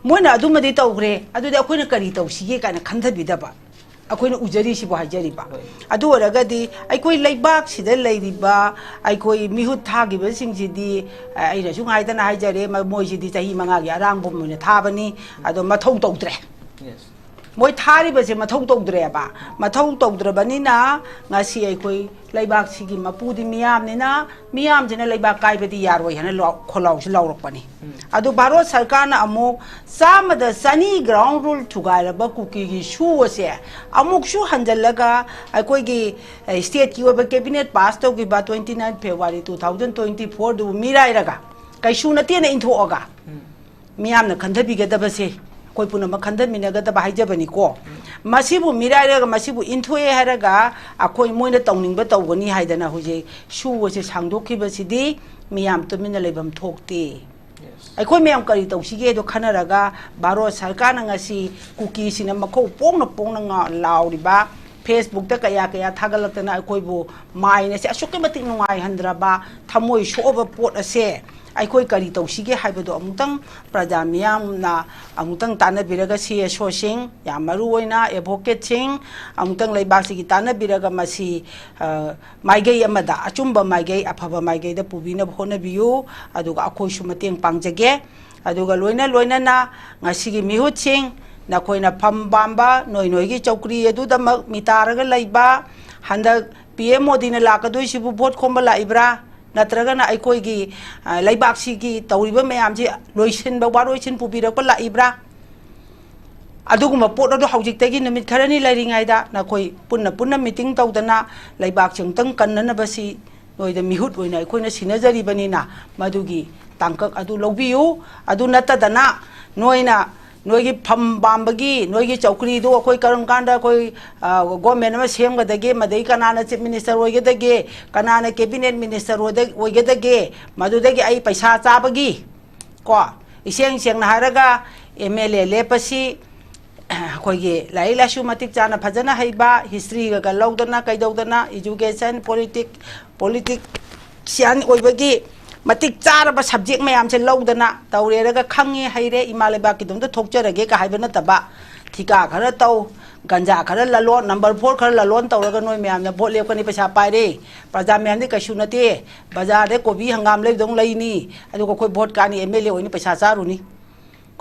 ꯃꯣꯏꯅ ꯑꯗꯨꯃꯗꯤ ꯇꯧꯈ꯭ꯔꯦ, ꯑꯗꯨꯗꯤ ꯑꯩꯈꯣꯏꯅ ꯀꯔꯤ ꯇꯧꯁꯤꯒꯦ ꯀꯥꯏꯅ ꯈꯟꯊꯕꯤꯗꯕ? ꯑꯩꯈꯣꯏꯅ ꯎꯖꯔꯤꯁꯤꯕꯨ ꯍꯥꯏꯖꯔꯤꯕ꯫ ꯑꯗꯨ ꯑꯣꯏꯔꯒꯗꯤ ꯑꯩꯈꯣꯏ ꯂꯩꯕꯥꯛꯁꯤꯗ ꯂꯩꯔꯤꯕ ꯑꯩꯈꯣꯏ ꯃꯤꯍꯨꯠ ꯊꯥꯈꯤꯕꯁꯤꯡꯁꯤꯗꯤ, ꯑ, ꯑꯩꯅꯁꯨ ꯉꯥꯏꯗꯅ ꯍꯥꯏꯖꯔꯦ, ꯃ-, ꯃꯣꯏꯁꯤꯗꯤ ꯆꯍꯤ ꯃꯉꯥꯒꯤ ꯑꯔꯥꯡꯕ ꯑꯣꯏꯅ ꯊꯥꯕꯅꯤ, ꯑꯗꯣ ꯃꯊꯧ ꯇꯧꯗ꯭ꯔꯦ꯫ ꯃꯣꯏ ꯊꯥꯔꯤꯕꯁꯦ ꯃꯊꯧ ꯇꯧꯗ꯭ꯔꯦꯕ꯫ ꯃꯊꯧ ꯇꯧꯗ꯭ꯔꯕꯅꯤꯅ ꯉꯁꯤ ꯑꯩꯈꯣꯏ ꯂꯩꯕꯥꯛꯁꯤꯒꯤ ꯃꯄꯨꯗꯤ ꯃꯤꯌꯥꯝꯅꯤꯅ, ꯃꯤꯌꯥꯝꯁꯤꯅ ꯂꯩꯕꯥꯛ ꯀꯥꯏꯕꯗꯤ ꯌꯥꯔꯣꯏ ꯍꯥꯏꯅ ꯂꯥꯎ-, ꯈꯣꯜꯂꯥꯎꯁꯤ ꯂꯥꯎꯔꯛꯄꯅꯤ꯫ ꯑꯗꯨ ꯚꯥꯔꯠ ꯁꯔꯀꯥꯔꯅ ꯑꯃꯨꯛ ꯆꯥꯝꯃꯗ ꯆꯅꯤ ground rule ꯊꯨꯒꯥꯏꯔꯕ ꯀꯨꯀꯤꯒꯤ ꯁꯨ ꯑꯁꯦ ꯑꯃꯨꯛꯁꯨ ꯍꯟꯖꯜꯂꯒ ꯑꯩꯈꯣꯏꯒꯤ, ꯑꯦ, ꯁ꯭ꯇꯦꯠꯀꯤ ꯑꯣꯏꯕ ꯀꯦꯕꯤꯅꯦꯠ ꯄꯥꯁ ꯇꯧꯈꯤꯕ twenty nine February two thousand twenty four ꯗꯨꯕꯨ ꯃꯤꯔꯥꯏꯔꯒ, ꯀꯩꯁꯨ ꯅꯠꯇꯦꯅ ꯏꯟꯊꯣꯛꯑꯒ, ꯃꯤꯌꯥꯝꯅ ꯈꯟꯊꯕꯤꯒꯗꯕꯁꯦ, ꯑꯩꯈꯣꯏ ꯄꯨꯝꯅꯃꯛ ꯈꯟꯊꯃꯤꯟꯅꯒꯗꯕ ꯍꯥꯏꯖꯕꯅꯤꯀꯣ꯫ ꯃꯁꯤꯕꯨ ꯃꯤꯔꯥꯏꯔꯒ, ꯃꯁꯤꯕꯨ ꯏꯟꯊꯣꯛꯑꯦ ꯍꯥꯏꯔꯒ, ꯑꯩꯈꯣꯏ ꯃꯣꯏꯅ ꯇꯧꯅꯤꯡꯕ ꯇꯧꯒꯅꯤ ꯍꯥꯏꯗꯅ ꯍꯧꯖꯤꯛ ꯁꯨ ꯑꯁꯦ ꯁꯥꯡꯗꯣꯛꯈꯤꯕꯁꯤꯗꯤ ꯃꯤꯌꯥꯝ ꯇꯨꯃꯤꯟꯅ ꯂꯩꯐꯝ ꯊꯣꯛꯇꯦ꯫ ꯑꯩꯈꯣꯏ ꯃꯌꯥꯝ ꯀꯔꯤ ꯇꯧꯁꯤꯒꯦꯗꯣ ꯈꯟꯅꯔꯒ, ꯚꯥꯔꯠ ꯁꯔꯀꯥꯔꯅ ꯉꯁꯤ ꯀꯨꯀꯤꯁꯤꯡꯅ ꯃꯈꯧ ꯄꯣꯡꯅ ꯄꯣꯡꯅ ꯉꯥ-, ꯂꯥꯎꯔꯤꯕ, Facebook ꯇ ꯀꯌꯥ ꯀꯌꯥ ꯊꯥꯒꯠꯂꯛꯇꯅ ꯑꯩꯈꯣꯏꯕꯨ ꯃꯥꯏꯟ ꯑꯁꯦ ꯑꯁꯨꯛꯀꯤ ꯃꯇꯤꯛ ꯅꯨꯡꯉꯥꯏꯍꯟꯗ꯭ꯔꯕ, ꯊꯃꯣꯏ ꯁꯣꯛꯑꯕ ꯄꯣꯠ ꯑꯁꯦ ꯑꯩꯈꯣꯏ ꯀꯔꯤ ꯇꯧꯁꯤꯒꯦ ꯍꯥꯏꯕꯗꯣ ꯑꯃꯨꯛꯇꯪ ꯄ꯭ꯔꯖꯥ ꯃꯤꯌꯥꯝꯅ ꯑꯃꯨꯛꯇꯪ ꯇꯥꯟꯅꯕꯤꯔꯒ, ꯁꯤ ꯑꯦꯁ ꯑꯣꯁꯤꯡ, ꯌꯥꯝ ꯃꯔꯨ ꯑꯣꯏꯅ ꯑꯦꯗꯚꯣꯀꯦꯠꯁꯤꯡ, ꯑꯃꯨꯛꯇꯪ ꯂꯩꯕꯥꯛꯁꯤꯒꯤ ꯇꯥꯟꯅꯕꯤꯔꯒ ꯃꯁꯤ, ꯑ, ꯃꯥꯏꯀꯩ ꯑꯃꯗ, ꯑꯆꯨꯝꯕ ꯃꯥꯏꯀꯩ, ꯑꯐꯕ ꯃꯥꯏꯀꯩꯗ ꯄꯨꯕꯤꯅꯕ ꯍꯣꯠꯅꯕꯤꯌꯨ꯫ ꯑꯗꯨꯒ ꯑꯩꯈꯣꯏꯁꯨ ꯃꯇꯦꯡ ꯄꯥꯡꯖꯒꯦ꯫ ꯑꯗꯨꯒ ꯂꯣꯏꯅ ꯂꯣꯏꯅꯅ ꯉꯁꯤꯒꯤ ꯃꯤꯍꯨꯠꯁꯤꯡ, ꯅꯈꯣꯏꯅ ꯐꯝ ꯄꯥꯝꯕ ꯅꯣꯏ ꯅꯣꯏꯒꯤ ꯆꯧꯀ꯭ꯔꯤ ꯑꯗꯨꯗꯃꯛ ꯃꯤ ꯇꯥꯔꯒ ꯂꯩꯕ, ꯍꯟꯗꯛ ꯄꯤ ꯑꯦꯝ ꯃꯣꯗꯤꯅ ꯂꯥꯛꯀꯗꯣꯏꯁꯤꯕꯨ ꯚꯣꯠ ꯈꯣꯝꯕ ꯂꯥꯛꯏꯕ꯭ꯔꯥ? ꯅꯠꯇ꯭ꯔꯒꯅ ꯑꯩꯈꯣꯏꯒꯤ, ꯑ, ꯂꯩꯕꯥꯛꯁꯤꯒꯤ ꯇꯧꯔꯤꯕ ꯃꯌꯥꯝꯁꯤ ꯂꯣꯏꯁꯤꯟꯕ, ꯋꯥꯔꯣꯏꯁꯤꯟ ꯄꯨꯕꯤꯔꯛꯄ ꯂꯥꯛꯏꯕ꯭ꯔꯥ? ꯑꯗꯨꯒꯨꯝꯕ ꯄꯣꯠ ꯑꯗꯨ ꯍꯧꯖꯤꯛꯇꯒꯤ ꯅꯨꯃꯤꯠ ꯈꯔꯅꯤ ꯂꯩꯔꯤꯉꯩꯗ ꯅꯈꯣꯏ ꯄꯨꯟꯅ ꯄꯨꯟꯅ ꯃꯤꯇꯤꯡ ꯇꯧꯗꯅ ꯂꯩꯕꯥꯛꯁꯤ ꯑꯃꯨꯛꯇꯪ ꯀꯟꯅꯅꯕꯁꯤ ꯅꯣꯏꯗ ꯃꯤꯍꯨꯠ ꯑꯣꯏꯅ ꯑꯩꯈꯣꯏꯅ ꯁꯤꯟꯅꯖꯔꯤꯕꯅꯤꯅ ꯃꯗꯨꯒꯤ ꯇꯥꯡꯀꯛ ꯑꯗꯨ ꯂꯧꯕꯤꯌꯨ꯫ ꯑꯗꯨ ꯅꯠꯇꯗꯅ ꯅꯣꯏꯅ ꯅꯣꯏꯒꯤ ꯐꯝ ꯄꯥꯝꯕꯒꯤ ꯅꯣꯏꯒꯤ ꯆꯧꯀ꯭ꯔꯤꯗꯨ ꯑꯩꯈꯣꯏ ꯀꯔꯝ ꯀꯥꯟꯗ ꯑꯩꯈꯣꯏ, ꯑ, ꯒꯣꯔꯃꯦꯟ ꯑꯃ ꯁꯦꯝꯒꯗꯒꯦ, ꯃꯗꯩ ꯀꯅꯥꯅ ꯆꯤꯐ ꯃꯤꯅꯤꯁꯇꯔ ꯑꯣꯏꯒꯗꯒꯦ, ꯀꯅꯥꯅ ꯀꯦꯕꯤꯅꯦꯠ ꯃꯤꯅꯤꯁꯇꯔ ꯑꯣꯏꯗ-, ꯑꯣꯏꯒꯗꯒꯦ, ꯃꯗꯨꯗꯒꯤ ꯑꯩ ꯄꯩꯁꯥ ꯆꯥꯕꯒꯤ, ꯀꯣ, ꯏꯁꯦꯡ ꯁꯦꯡꯅ ꯍꯥꯏꯔꯒ ꯑꯦꯝ ꯑꯦꯜ ꯑꯦ ꯂꯦꯞꯄꯁꯤ ꯑꯩꯈꯣꯏꯒꯤ ꯂꯥꯏꯔꯤꯛ ꯂꯥꯏꯁꯨ ꯃꯇꯤꯛ ꯆꯥꯅ ꯐꯖꯅ ꯍꯩꯕ, ꯍꯤꯁꯇ꯭ꯔꯤꯒ ꯂꯧꯗꯅ ꯀꯩꯗꯧꯗꯅ, ꯏꯖꯨꯀꯦꯁꯟ, ꯄꯣꯂꯤꯇꯤꯛ, ꯄꯣꯂꯤꯇꯤꯛꯁꯤꯌꯥꯟ ꯑꯣꯏꯕꯒꯤ ꯃꯇꯤꯛ ꯆꯥꯔꯕ ꯁꯕꯖꯦꯛ ꯃꯌꯥꯝꯁꯦ ꯂꯧꯗꯅ ꯇꯧꯔꯦꯔꯒ ꯈꯪꯉꯦ ꯍꯩꯔꯦ, ꯏꯃꯥ ꯂꯩꯕꯥꯛꯀꯤꯗꯃꯛꯇ ꯊꯣꯛꯆꯔꯒꯦ ꯀ ꯍꯥꯏꯕ ꯅꯠꯇꯕ, ꯊꯤꯀꯥ ꯈꯔ ꯇꯧ, ꯒꯟꯖꯥ ꯈꯔ ꯂꯂꯣꯟ, ꯅꯝꯕꯔ ꯐꯣꯔ ꯈꯔ ꯂꯂꯣꯟ ꯇꯧꯔꯒ ꯅꯣꯏ ꯃꯌꯥꯝꯅ ꯚꯣꯠ ꯂꯦꯞꯀꯅꯤ, ꯄꯩꯁꯥ ꯄꯥꯏꯔꯦ, ꯄ꯭ꯔꯖꯥ ꯃꯌꯥꯝꯗꯤ ꯀꯩꯁꯨ ꯅꯠꯇꯦ, ꯕꯖꯥꯔꯗ ꯀꯣꯕꯤ ꯍꯪꯒꯥꯝ ꯂꯩꯕꯗꯧ ꯂꯩꯅꯤ, ꯑꯗꯨꯒ ꯑꯩꯈꯣꯏ ꯚꯣꯠ ꯀꯥꯅꯤ, ꯑꯦꯝ ꯑꯦꯜ ꯑꯦ ꯑꯣꯏꯅꯤ, ꯄꯩꯁꯥ ꯆꯥꯔꯨꯅꯤ꯫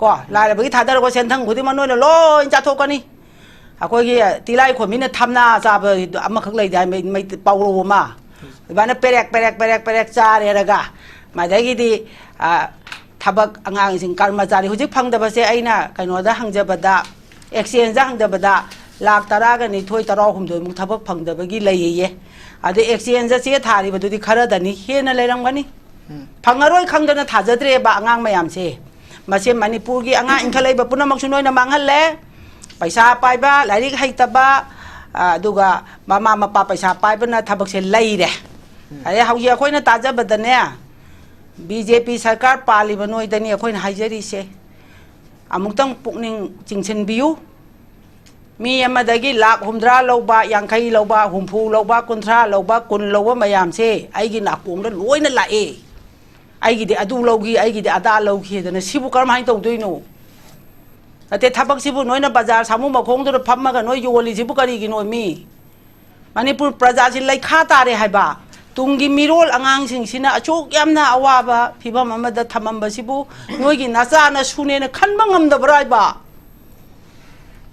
ꯀꯣ, ꯂꯥꯏꯔꯕꯒꯤ ꯊꯥꯗꯔꯛꯄ ꯁꯦꯟꯊꯪ ꯈꯨꯗꯤꯡꯃꯛ ꯅꯣꯏꯅ ꯂꯣꯏ ꯆꯥꯊꯣꯛꯀꯅꯤ꯫ ꯑꯩꯈꯣꯏꯒꯤ ꯇꯤꯂꯥꯏ ꯈꯣꯝꯕꯤꯅ ꯊꯝꯅꯥ ꯆꯥꯕ ꯑꯃꯈꯛ ꯂꯩꯗꯥꯏ, ꯃꯩ, ꯃꯩ ꯄꯥꯎꯔꯧ ꯑꯃ꯫ ꯑꯗꯨꯃꯥꯏꯅ ꯄꯦꯔꯦꯛ, ꯄꯦꯔꯦꯛ, ꯄꯦꯔꯦꯛ, ꯄꯦꯔꯦꯛ ꯆꯥꯔꯦꯔꯒ, ꯃꯗꯒꯤꯗꯤ, ꯑ, ꯊꯕꯛ ꯑꯉꯥꯡꯁꯤꯡ ꯀꯔꯃꯆꯥꯔꯤ ꯍꯧꯖꯤꯛ ꯐꯪꯗꯕꯁꯦ ꯑꯩꯅ ꯀꯩꯅꯣꯗ ꯍꯪꯖꯕꯗ, ꯑꯦꯛꯁꯆꯦꯟꯖꯇ ꯍꯪꯖꯕꯗ, ꯂꯥꯛ ꯇꯔꯥꯒ ꯅꯤꯊꯣꯏ, ꯇꯔꯥꯍꯨꯝꯗꯣꯏꯃꯨꯛ ꯊꯕꯛ ꯐꯪꯗꯕꯒꯤ ꯂꯩꯌꯦꯌꯦ꯫ ꯑꯗꯩ ꯑꯦꯛꯁꯆꯦꯟꯖꯇ ꯆꯦ ꯊꯥꯔꯤꯕꯗꯨꯗꯤ ꯈꯔꯗꯅꯤ, ꯍꯦꯟꯅ ꯂꯩꯔꯝꯒꯅꯤ꯫ ꯎꯝ꯫ ꯐꯪꯉꯔꯣꯏ ꯈꯪꯗꯅ ꯊꯥꯖꯗ꯭ꯔꯦꯕ ꯑꯉꯥꯡ ꯃꯌꯥꯝꯁꯦ꯫ ꯃꯁꯤ ꯃꯅꯤꯄꯨꯔꯒꯤ ꯑꯉꯥꯡ ꯏꯟꯈꯠꯂꯛꯏꯕ ꯄꯨꯝꯅꯃꯛꯁꯨ ꯅꯣꯏꯅ ꯃꯥꯡꯍꯜꯂꯦ꯫ ꯄꯩꯁꯥ ꯄꯥꯏꯕ, ꯂꯥꯏꯔꯤꯛ ꯍꯩꯇꯕ, ꯑ, ꯑꯗꯨꯒ ꯃꯃꯥ ꯃꯄꯥ ꯄꯩꯁꯥ ꯄꯥꯏꯕꯅ ꯊꯕꯛꯁꯦ ꯂꯩꯔꯦ꯫ ꯎꯝ꯫ ꯑꯗꯩ ꯍꯧꯖꯤꯛ ꯑꯩꯈꯣꯏꯅ ꯇꯥꯖꯕꯗꯅꯦ, ꯕꯤ ꯖꯦ ꯄꯤ ꯁꯔꯀꯥꯔ ꯄꯥꯜꯂꯤꯕ ꯅꯣꯏꯗꯅꯤ ꯑꯩꯈꯣꯏꯅ ꯍꯥꯏꯖꯔꯤꯁꯦ꯫ ꯑꯃꯨꯛꯇꯪ ꯄꯨꯛꯅꯤꯡ ꯆꯤꯡꯁꯤꯟꯕꯤꯌꯨ꯫ ꯃꯤ ꯑꯃꯗꯒꯤ ꯂꯥꯛ ꯍꯨꯝꯗ꯭ꯔꯥ ꯂꯧꯕ, ꯌꯥꯡꯈꯩ ꯂꯧꯕ, ꯍꯨꯝꯐꯨ ꯂꯧꯕ, ꯀꯨꯟꯊ꯭ꯔꯥ ꯂꯧꯕ, ꯀꯨꯟ ꯂꯧꯕ ꯃꯌꯥꯝꯁꯦ ꯑꯩꯒꯤ ꯅꯥꯀꯣꯡꯗ ꯂꯣꯏꯅ ꯂꯥꯛꯑꯦ꯫ ꯑꯩꯒꯤꯗꯤ ꯑꯗꯨ ꯂꯧꯈꯤ, ꯑꯩꯒꯤꯗꯤ ꯑꯗꯥ ꯂꯧꯈꯤꯗꯅ ꯁꯤꯕꯨ ꯀꯔꯝꯍꯥꯏꯅ ꯇꯧꯗꯣꯏꯅꯣ? ꯅꯠꯇꯦ, ꯊꯕꯛꯁꯤꯕꯨ ꯅꯣꯏꯅ ꯕꯖꯥꯔ ꯁꯥꯃꯨ ꯃꯈꯣꯡꯗꯨꯗ ꯐꯝꯃꯒ ꯅꯣꯏ ꯌꯣꯜꯂꯤꯁꯤꯕꯨ ꯀꯔꯤꯒꯤꯅꯣ ꯃꯤ? ꯃꯅꯤꯄꯨꯔ ꯄ꯭ꯔꯖꯥꯁꯤ ꯂꯩꯈꯥ ꯇꯥꯔꯦ ꯍꯥꯏꯕ꯫ ꯇꯨꯡꯒꯤ ꯃꯤꯔꯣꯜ ꯑꯉꯥꯡꯁꯤꯡꯁꯤꯅ ꯑꯁꯨꯛ ꯌꯥꯝꯅ ꯑꯋꯥꯕ ꯐꯤꯕꯝ ꯑꯃꯗ ꯊꯝꯃꯝꯕꯁꯤꯕꯨ ꯅꯣꯏꯒꯤ ꯅꯆꯥ ꯅꯁꯨꯅꯦꯅ ꯈꯟꯕ ꯉꯝꯗꯕ꯭ꯔꯥ ꯍꯥꯏꯕ?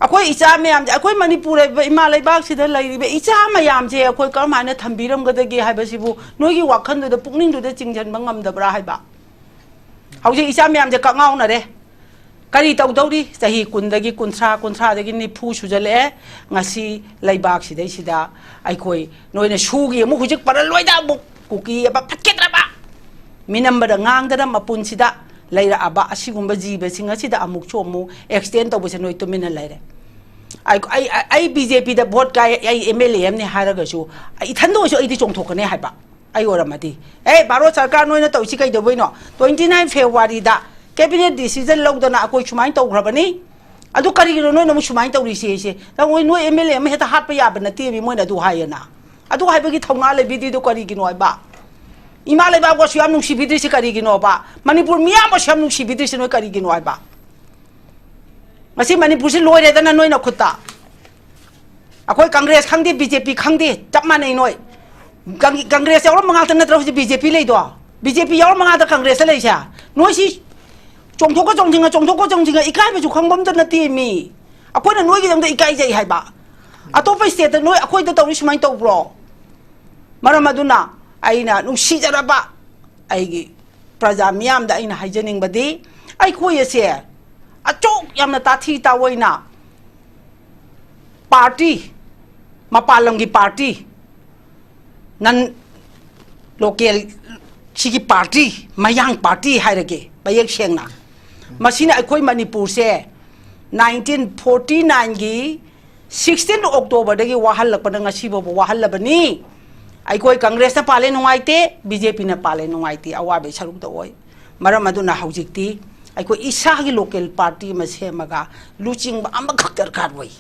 ꯑꯩꯈꯣꯏ ꯏꯆꯥ ꯃꯌꯥꯝꯁꯦ, ꯑꯩꯈꯣꯏ ꯃꯅꯤꯄꯨꯔ ꯍꯥꯏꯕ ꯏꯃꯥ ꯂꯩꯕꯥꯛꯁꯤꯗ ꯂꯩꯔꯤꯕ ꯏꯆꯥ ꯃꯌꯥꯝꯁꯦ ꯑꯩꯈꯣꯏ ꯀꯔꯝꯍꯥꯏꯅ ꯊꯝꯕꯤꯔꯝꯒꯗꯒꯦ ꯍꯥꯏꯕꯁꯤꯕꯨ ꯅꯣꯏꯒꯤ ꯋꯥꯈꯜꯗꯨꯗ, ꯄꯨꯛꯅꯤꯡꯗꯨꯗ ꯆꯤꯡꯁꯤꯟꯕ ꯉꯝꯗꯕ꯭ꯔꯥ ꯍꯥꯏꯕ? ꯍꯧꯖꯤꯛ ꯏꯆꯥ ꯃꯌꯥꯝꯁꯦ ꯀꯛꯉꯥꯎꯅꯔꯦ꯫ ꯀꯔꯤ ꯇꯧꯗꯧꯔꯤ? ꯆꯍꯤ ꯀꯨꯟꯗꯒꯤ ꯀꯨꯟꯊ꯭ꯔꯥ, ꯀꯨꯟꯊ꯭ꯔꯥꯗꯒꯤ ꯅꯤꯐꯨ ꯁꯨꯖꯜꯂꯛꯑꯦ꯫ ꯉꯁꯤ ꯂꯩꯕꯥꯛꯁꯤꯗꯩꯁꯤꯗ ꯑꯩꯈꯣꯏ ꯅꯣꯏꯅ ꯁꯨꯒꯤ ꯑꯃꯨꯛ ꯍꯧꯖꯤꯛ ꯄꯔꯜ ꯂꯣꯏꯗ ꯑꯃꯨꯛ ꯀꯨꯀꯤ ꯑꯃ ꯐꯠꯈꯤꯗ꯭ꯔꯕ ꯃꯤꯅꯝꯕꯗ ꯉꯥꯡꯗꯅ ꯃꯄꯨꯟꯁꯤꯗ ꯂꯩꯔꯛꯑꯕ ꯑꯁꯤꯒꯨꯝꯕ ꯖꯤꯕꯁꯤꯡ ꯑꯁꯤꯗ ꯑꯃꯨꯛꯁꯨ ꯑꯃꯨꯛ ꯑꯦꯛꯁꯇꯦꯟ ꯇꯧꯕꯁꯦ ꯅꯣꯏ ꯇꯨꯃꯤꯟꯅ ꯂꯩꯔꯦ꯫ ꯑꯩ, ꯑꯩ, ꯑꯩ ꯕꯤ ꯖꯦ ꯄꯤꯗ ꯚꯣꯠ ꯀꯥꯏ, ꯑꯩ ꯑꯦꯝ ꯑꯦꯜ ꯑꯦ ꯑꯃꯅꯤ ꯍꯥꯏꯔꯒꯁꯨ, ꯑꯩ ꯏꯊꯟꯗ ꯑꯣꯏꯁꯨ ꯑꯩꯗꯤ ꯆꯣꯡꯊꯣꯛꯀꯅꯤ ꯍꯥꯏꯕ꯫ ꯑꯩ ꯑꯣꯏꯔꯝꯃꯗꯤ, "ꯑꯦ, ꯚꯥꯔꯠ ꯁꯔꯀꯥꯔ, ꯅꯣꯏꯅ ꯇꯧꯔꯤꯁꯤ ꯀꯩꯗꯧꯕꯩꯅꯣ? Twenty nine February ꯗ cabinet decision ꯂꯧꯗꯅ ꯑꯩꯈꯣꯏ ꯁꯨꯃꯥꯏꯅ ꯇꯧꯈ꯭ꯔꯕꯅꯤ, ꯑꯗꯨ ꯀꯔꯤꯒꯤꯅꯣ ꯅꯣꯏꯅ ꯑꯃꯨꯛ ꯁꯨꯃꯥꯏꯅ ꯇꯧꯔꯤꯁꯦ? ꯁꯦ ꯅꯪ ꯅꯣꯏ ꯑꯦꯝ ꯑꯦꯜ ꯑꯦ ꯑꯃ ꯍꯦꯛꯇ ꯍꯥꯠꯄ ꯌꯥꯕ ꯅꯠꯇꯦꯃꯤ, ꯃꯣꯏꯅ ꯑꯗꯨ ꯍꯥꯏꯌꯦꯅ꯫ ꯑꯗꯨ ꯍꯥꯏꯕꯒꯤ ꯊꯧꯅꯥ ꯂꯩꯕꯤꯗ꯭ꯔꯤꯗꯣ ꯀꯔꯤꯒꯤꯅꯣ ꯍꯥꯏꯕ? ꯏꯃꯥ ꯂꯩꯕꯥꯛꯄꯨ ꯑꯁꯨꯛ ꯌꯥꯝ ꯅꯨꯡꯁꯤꯕꯤꯗ꯭ꯔꯤꯁꯦ ꯀꯔꯤꯒꯤꯅꯣꯕ? ꯃꯅꯤꯄꯨꯔ ꯃꯤꯌꯥꯝꯕꯨ ꯑꯁꯨꯛ ꯌꯥꯝ ꯅꯨꯡꯁꯤꯕꯤꯗ꯭ꯔꯤꯁꯦ ꯅꯣꯏ ꯀꯔꯤꯒꯤꯅꯣ ꯍꯥꯏꯕ? ꯉꯁꯤ ꯃꯅꯤꯄꯨꯔꯁꯤ ꯂꯣꯏꯔꯦꯗꯅ ꯅꯣꯏ ꯅꯈꯨꯠꯇ꯫ ꯑꯩꯈꯣꯏ ꯀꯪꯒ꯭ꯔꯦꯁ ꯈꯪꯗꯦ, ꯕꯤ ꯖꯦ ꯄꯤ ꯈꯪꯗꯦ, ꯆꯞ ꯃꯥꯟꯅꯩ ꯅꯣꯏ꯫ ꯀꯪ-, ꯀꯪꯒ꯭ꯔꯦꯁ ꯌꯥꯎꯔꯝꯕ ꯉꯥꯛꯇ ꯅꯠꯇ꯭ꯔꯣ ꯍꯧꯖꯤꯛ ꯕꯤ ꯖꯦ ꯄꯤ ꯂꯩꯗꯣ? ꯕꯤ ꯖꯦ ꯄꯤ ꯌꯥꯎꯔꯝꯕ ꯉꯥꯛꯇ ꯀꯪꯒ꯭ꯔꯦꯁꯇ ꯂꯩꯁꯦ? ꯅꯣꯏꯁꯤ ꯆꯣꯡꯊꯣꯛꯀ ꯆꯣꯡꯊꯤꯡꯉ, ꯆꯣꯡꯊꯣꯛꯀ ꯆꯣꯡꯊꯤꯡꯉ, ꯏꯀꯥꯏꯕꯁꯨ ꯈꯪꯕ ꯑꯝꯇ ꯅꯠꯇꯦ ꯃꯤ꯫ ꯑꯩꯈꯣꯏꯅ ꯅꯣꯏꯒꯤꯗꯃꯛꯇ ꯏꯀꯥꯏꯖꯩ ꯍꯥꯏꯕ꯫ ꯑꯇꯣꯞꯄ ꯁ꯭ꯇꯦꯠꯇ ꯅꯣꯏ ꯑꯩꯈꯣꯏꯗ ꯇꯧꯔꯤ ꯁꯨꯃꯥꯏꯅ ꯇꯧꯕ꯭ꯔꯣ? ꯃꯔꯝ ꯑꯗꯨꯅ ꯑꯩꯅ ꯅꯨꯡꯁꯤꯖꯔꯕ ꯑꯩꯒꯤ ꯄ꯭ꯔꯖꯥ ꯃꯤꯌꯥꯝꯗ ꯑꯩꯅ ꯍꯥꯏꯖꯅꯤꯡꯕꯗꯤ, ꯑꯩꯈꯣꯏ ꯑꯁꯦ ꯑꯆꯧ ꯌꯥꯝꯅ ꯇꯥꯊꯤ ꯇꯥꯑꯣꯏꯅ ꯄꯥꯔꯇꯤ, ꯃꯄꯥꯟ ꯂꯝꯒꯤ ꯄꯥꯔꯇꯤ, ꯅꯟ ꯂꯣꯀꯦꯜ ꯁꯤꯒꯤ ꯄꯥꯔꯇꯤ, ꯃꯌꯥꯡ ꯄꯥꯔꯇꯤ ꯍꯥꯏꯔꯒꯦ ꯃꯌꯦꯛ ꯁꯦꯡꯅ, ꯃꯁꯤꯅ ꯑꯩꯈꯣꯏ ꯃꯅꯤꯄꯨꯔꯁꯦ ꯅꯥꯏꯟꯇꯤꯟ ꯐꯣꯔꯇꯤ ꯅꯥꯏꯟꯒꯤ ꯁꯤꯛꯁꯇꯤꯟ ꯑꯣꯛꯇꯣꯕꯔꯗꯒꯤ ꯋꯥꯍꯜꯂꯛꯄꯅ ꯉꯁꯤ ꯐꯥꯎꯕ ꯋꯥꯍꯜꯂꯕꯅꯤ꯫ ꯑꯩꯈꯣꯏ ꯀꯪꯒ꯭ꯔꯦꯁꯅ ꯄꯥꯜꯂꯦ ꯅꯨꯡꯉꯥꯏꯇꯦ, ꯕꯤ ꯖꯦ ꯄꯤꯅ ꯄꯥꯜꯂꯦ ꯅꯨꯡꯉꯥꯏꯇꯦ, ꯑꯋꯥꯕꯒꯤ ꯁꯔꯨꯛꯇ ꯑꯣꯏ꯫ ꯃꯔꯝ ꯑꯗꯨꯅ ꯍꯧꯖꯤꯛꯇꯤ ꯑꯩꯈꯣꯏ ꯏꯁꯥꯒꯤ ꯂꯣꯀꯦꯜ ꯄꯥꯔꯇꯤ ꯑꯃ ꯁꯦꯝꯃꯒ ꯂꯨꯆꯤꯡꯕ ꯑꯃꯈꯛ ꯗꯔꯀꯥꯔ ꯑꯣꯏ꯫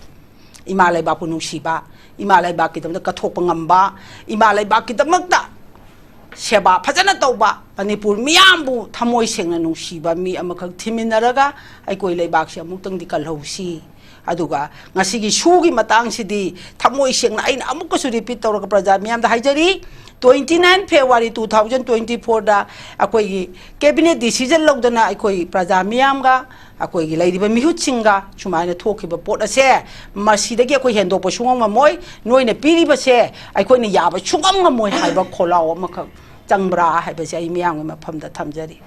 ꯏꯃꯥ ꯂꯩꯕꯥꯛꯄꯨ ꯅꯨꯡꯁꯤꯕ, ꯏꯃꯥ ꯂꯩꯕꯥꯛꯀꯤꯗꯃꯛꯇ ꯀꯠꯊꯣꯛꯄ ꯉꯝꯕ, ꯏꯃꯥ ꯂꯩꯕꯥꯛꯀꯤꯗꯃꯛꯇ ꯁꯦꯕꯥ ꯐꯖꯅ ꯇꯧꯕ, ꯃꯅꯤꯄꯨꯔ ꯃꯤꯌꯥꯝꯕꯨ ꯊꯃꯣꯏ ꯁꯦꯡꯅ ꯅꯨꯡꯁꯤꯕ ꯃꯤ ꯑꯃꯈꯛ ꯊꯤꯃꯤꯟꯅꯔꯒ ꯑꯩꯈꯣꯏ ꯂꯩꯕꯥꯛꯁꯦ ꯑꯃꯨꯛꯇꯪꯗꯤ ꯀꯜꯍꯧꯁꯤ꯫ ꯑꯗꯨꯒ ꯉꯁꯤꯒꯤ ꯁꯨꯒꯤ ꯃꯇꯥꯡꯁꯤꯗꯤ ꯊꯃꯣꯏ ꯁꯦꯡꯅ ꯑꯩꯅ ꯑꯃꯨꯛꯀꯁꯨ ꯔꯤꯄꯤꯠ ꯇꯧꯔꯒ ꯄ꯭ꯔꯖꯥ ꯃꯤꯌꯥꯝꯗ ꯍꯥꯏꯖꯔꯤ, twenty nine February two thousand twenty ꯐꯣꯔꯗ ꯑꯩꯈꯣꯏꯒꯤ ꯀꯦꯕꯤꯅꯦꯠ ꯗꯤꯁꯤꯖꯟ ꯂꯧꯗꯅ ꯑꯩꯈꯣꯏ ꯄ꯭ꯔꯖꯥ ꯃꯤꯌꯥꯝꯒ ꯑꯩꯈꯣꯏꯒꯤ ꯂꯩꯔꯤꯕ ꯃꯤꯍꯨꯠꯁꯤꯡꯒ ꯁꯨꯃꯥꯏꯅ ꯊꯣꯛꯈꯤꯕ ꯄꯣꯠ ꯑꯁꯦ ꯃꯁꯤꯗꯒꯤ ꯑꯩꯈꯣꯏ ꯍꯦꯟꯗꯣꯛꯄ ꯁꯨꯡꯉꯝ ꯉꯝꯃꯣꯏ꯫ ꯅꯣꯏꯅ ꯄꯤꯔꯤꯕꯁꯦ ꯑꯩꯈꯣꯏꯅ ꯌꯥꯕ ꯁꯨꯡꯉꯝ ꯉꯝꯃꯣꯏ ꯍꯥꯏꯕ ꯈꯣꯜꯂꯥꯎ ꯑꯃꯈꯛ ꯆꯪꯕ꯭ꯔꯥ ꯍꯥꯏꯕꯁꯦ ꯑꯩ ꯃꯤꯌꯥꯝꯒꯤ ꯃꯐꯝꯗ ꯊꯝꯖꯔꯤ꯫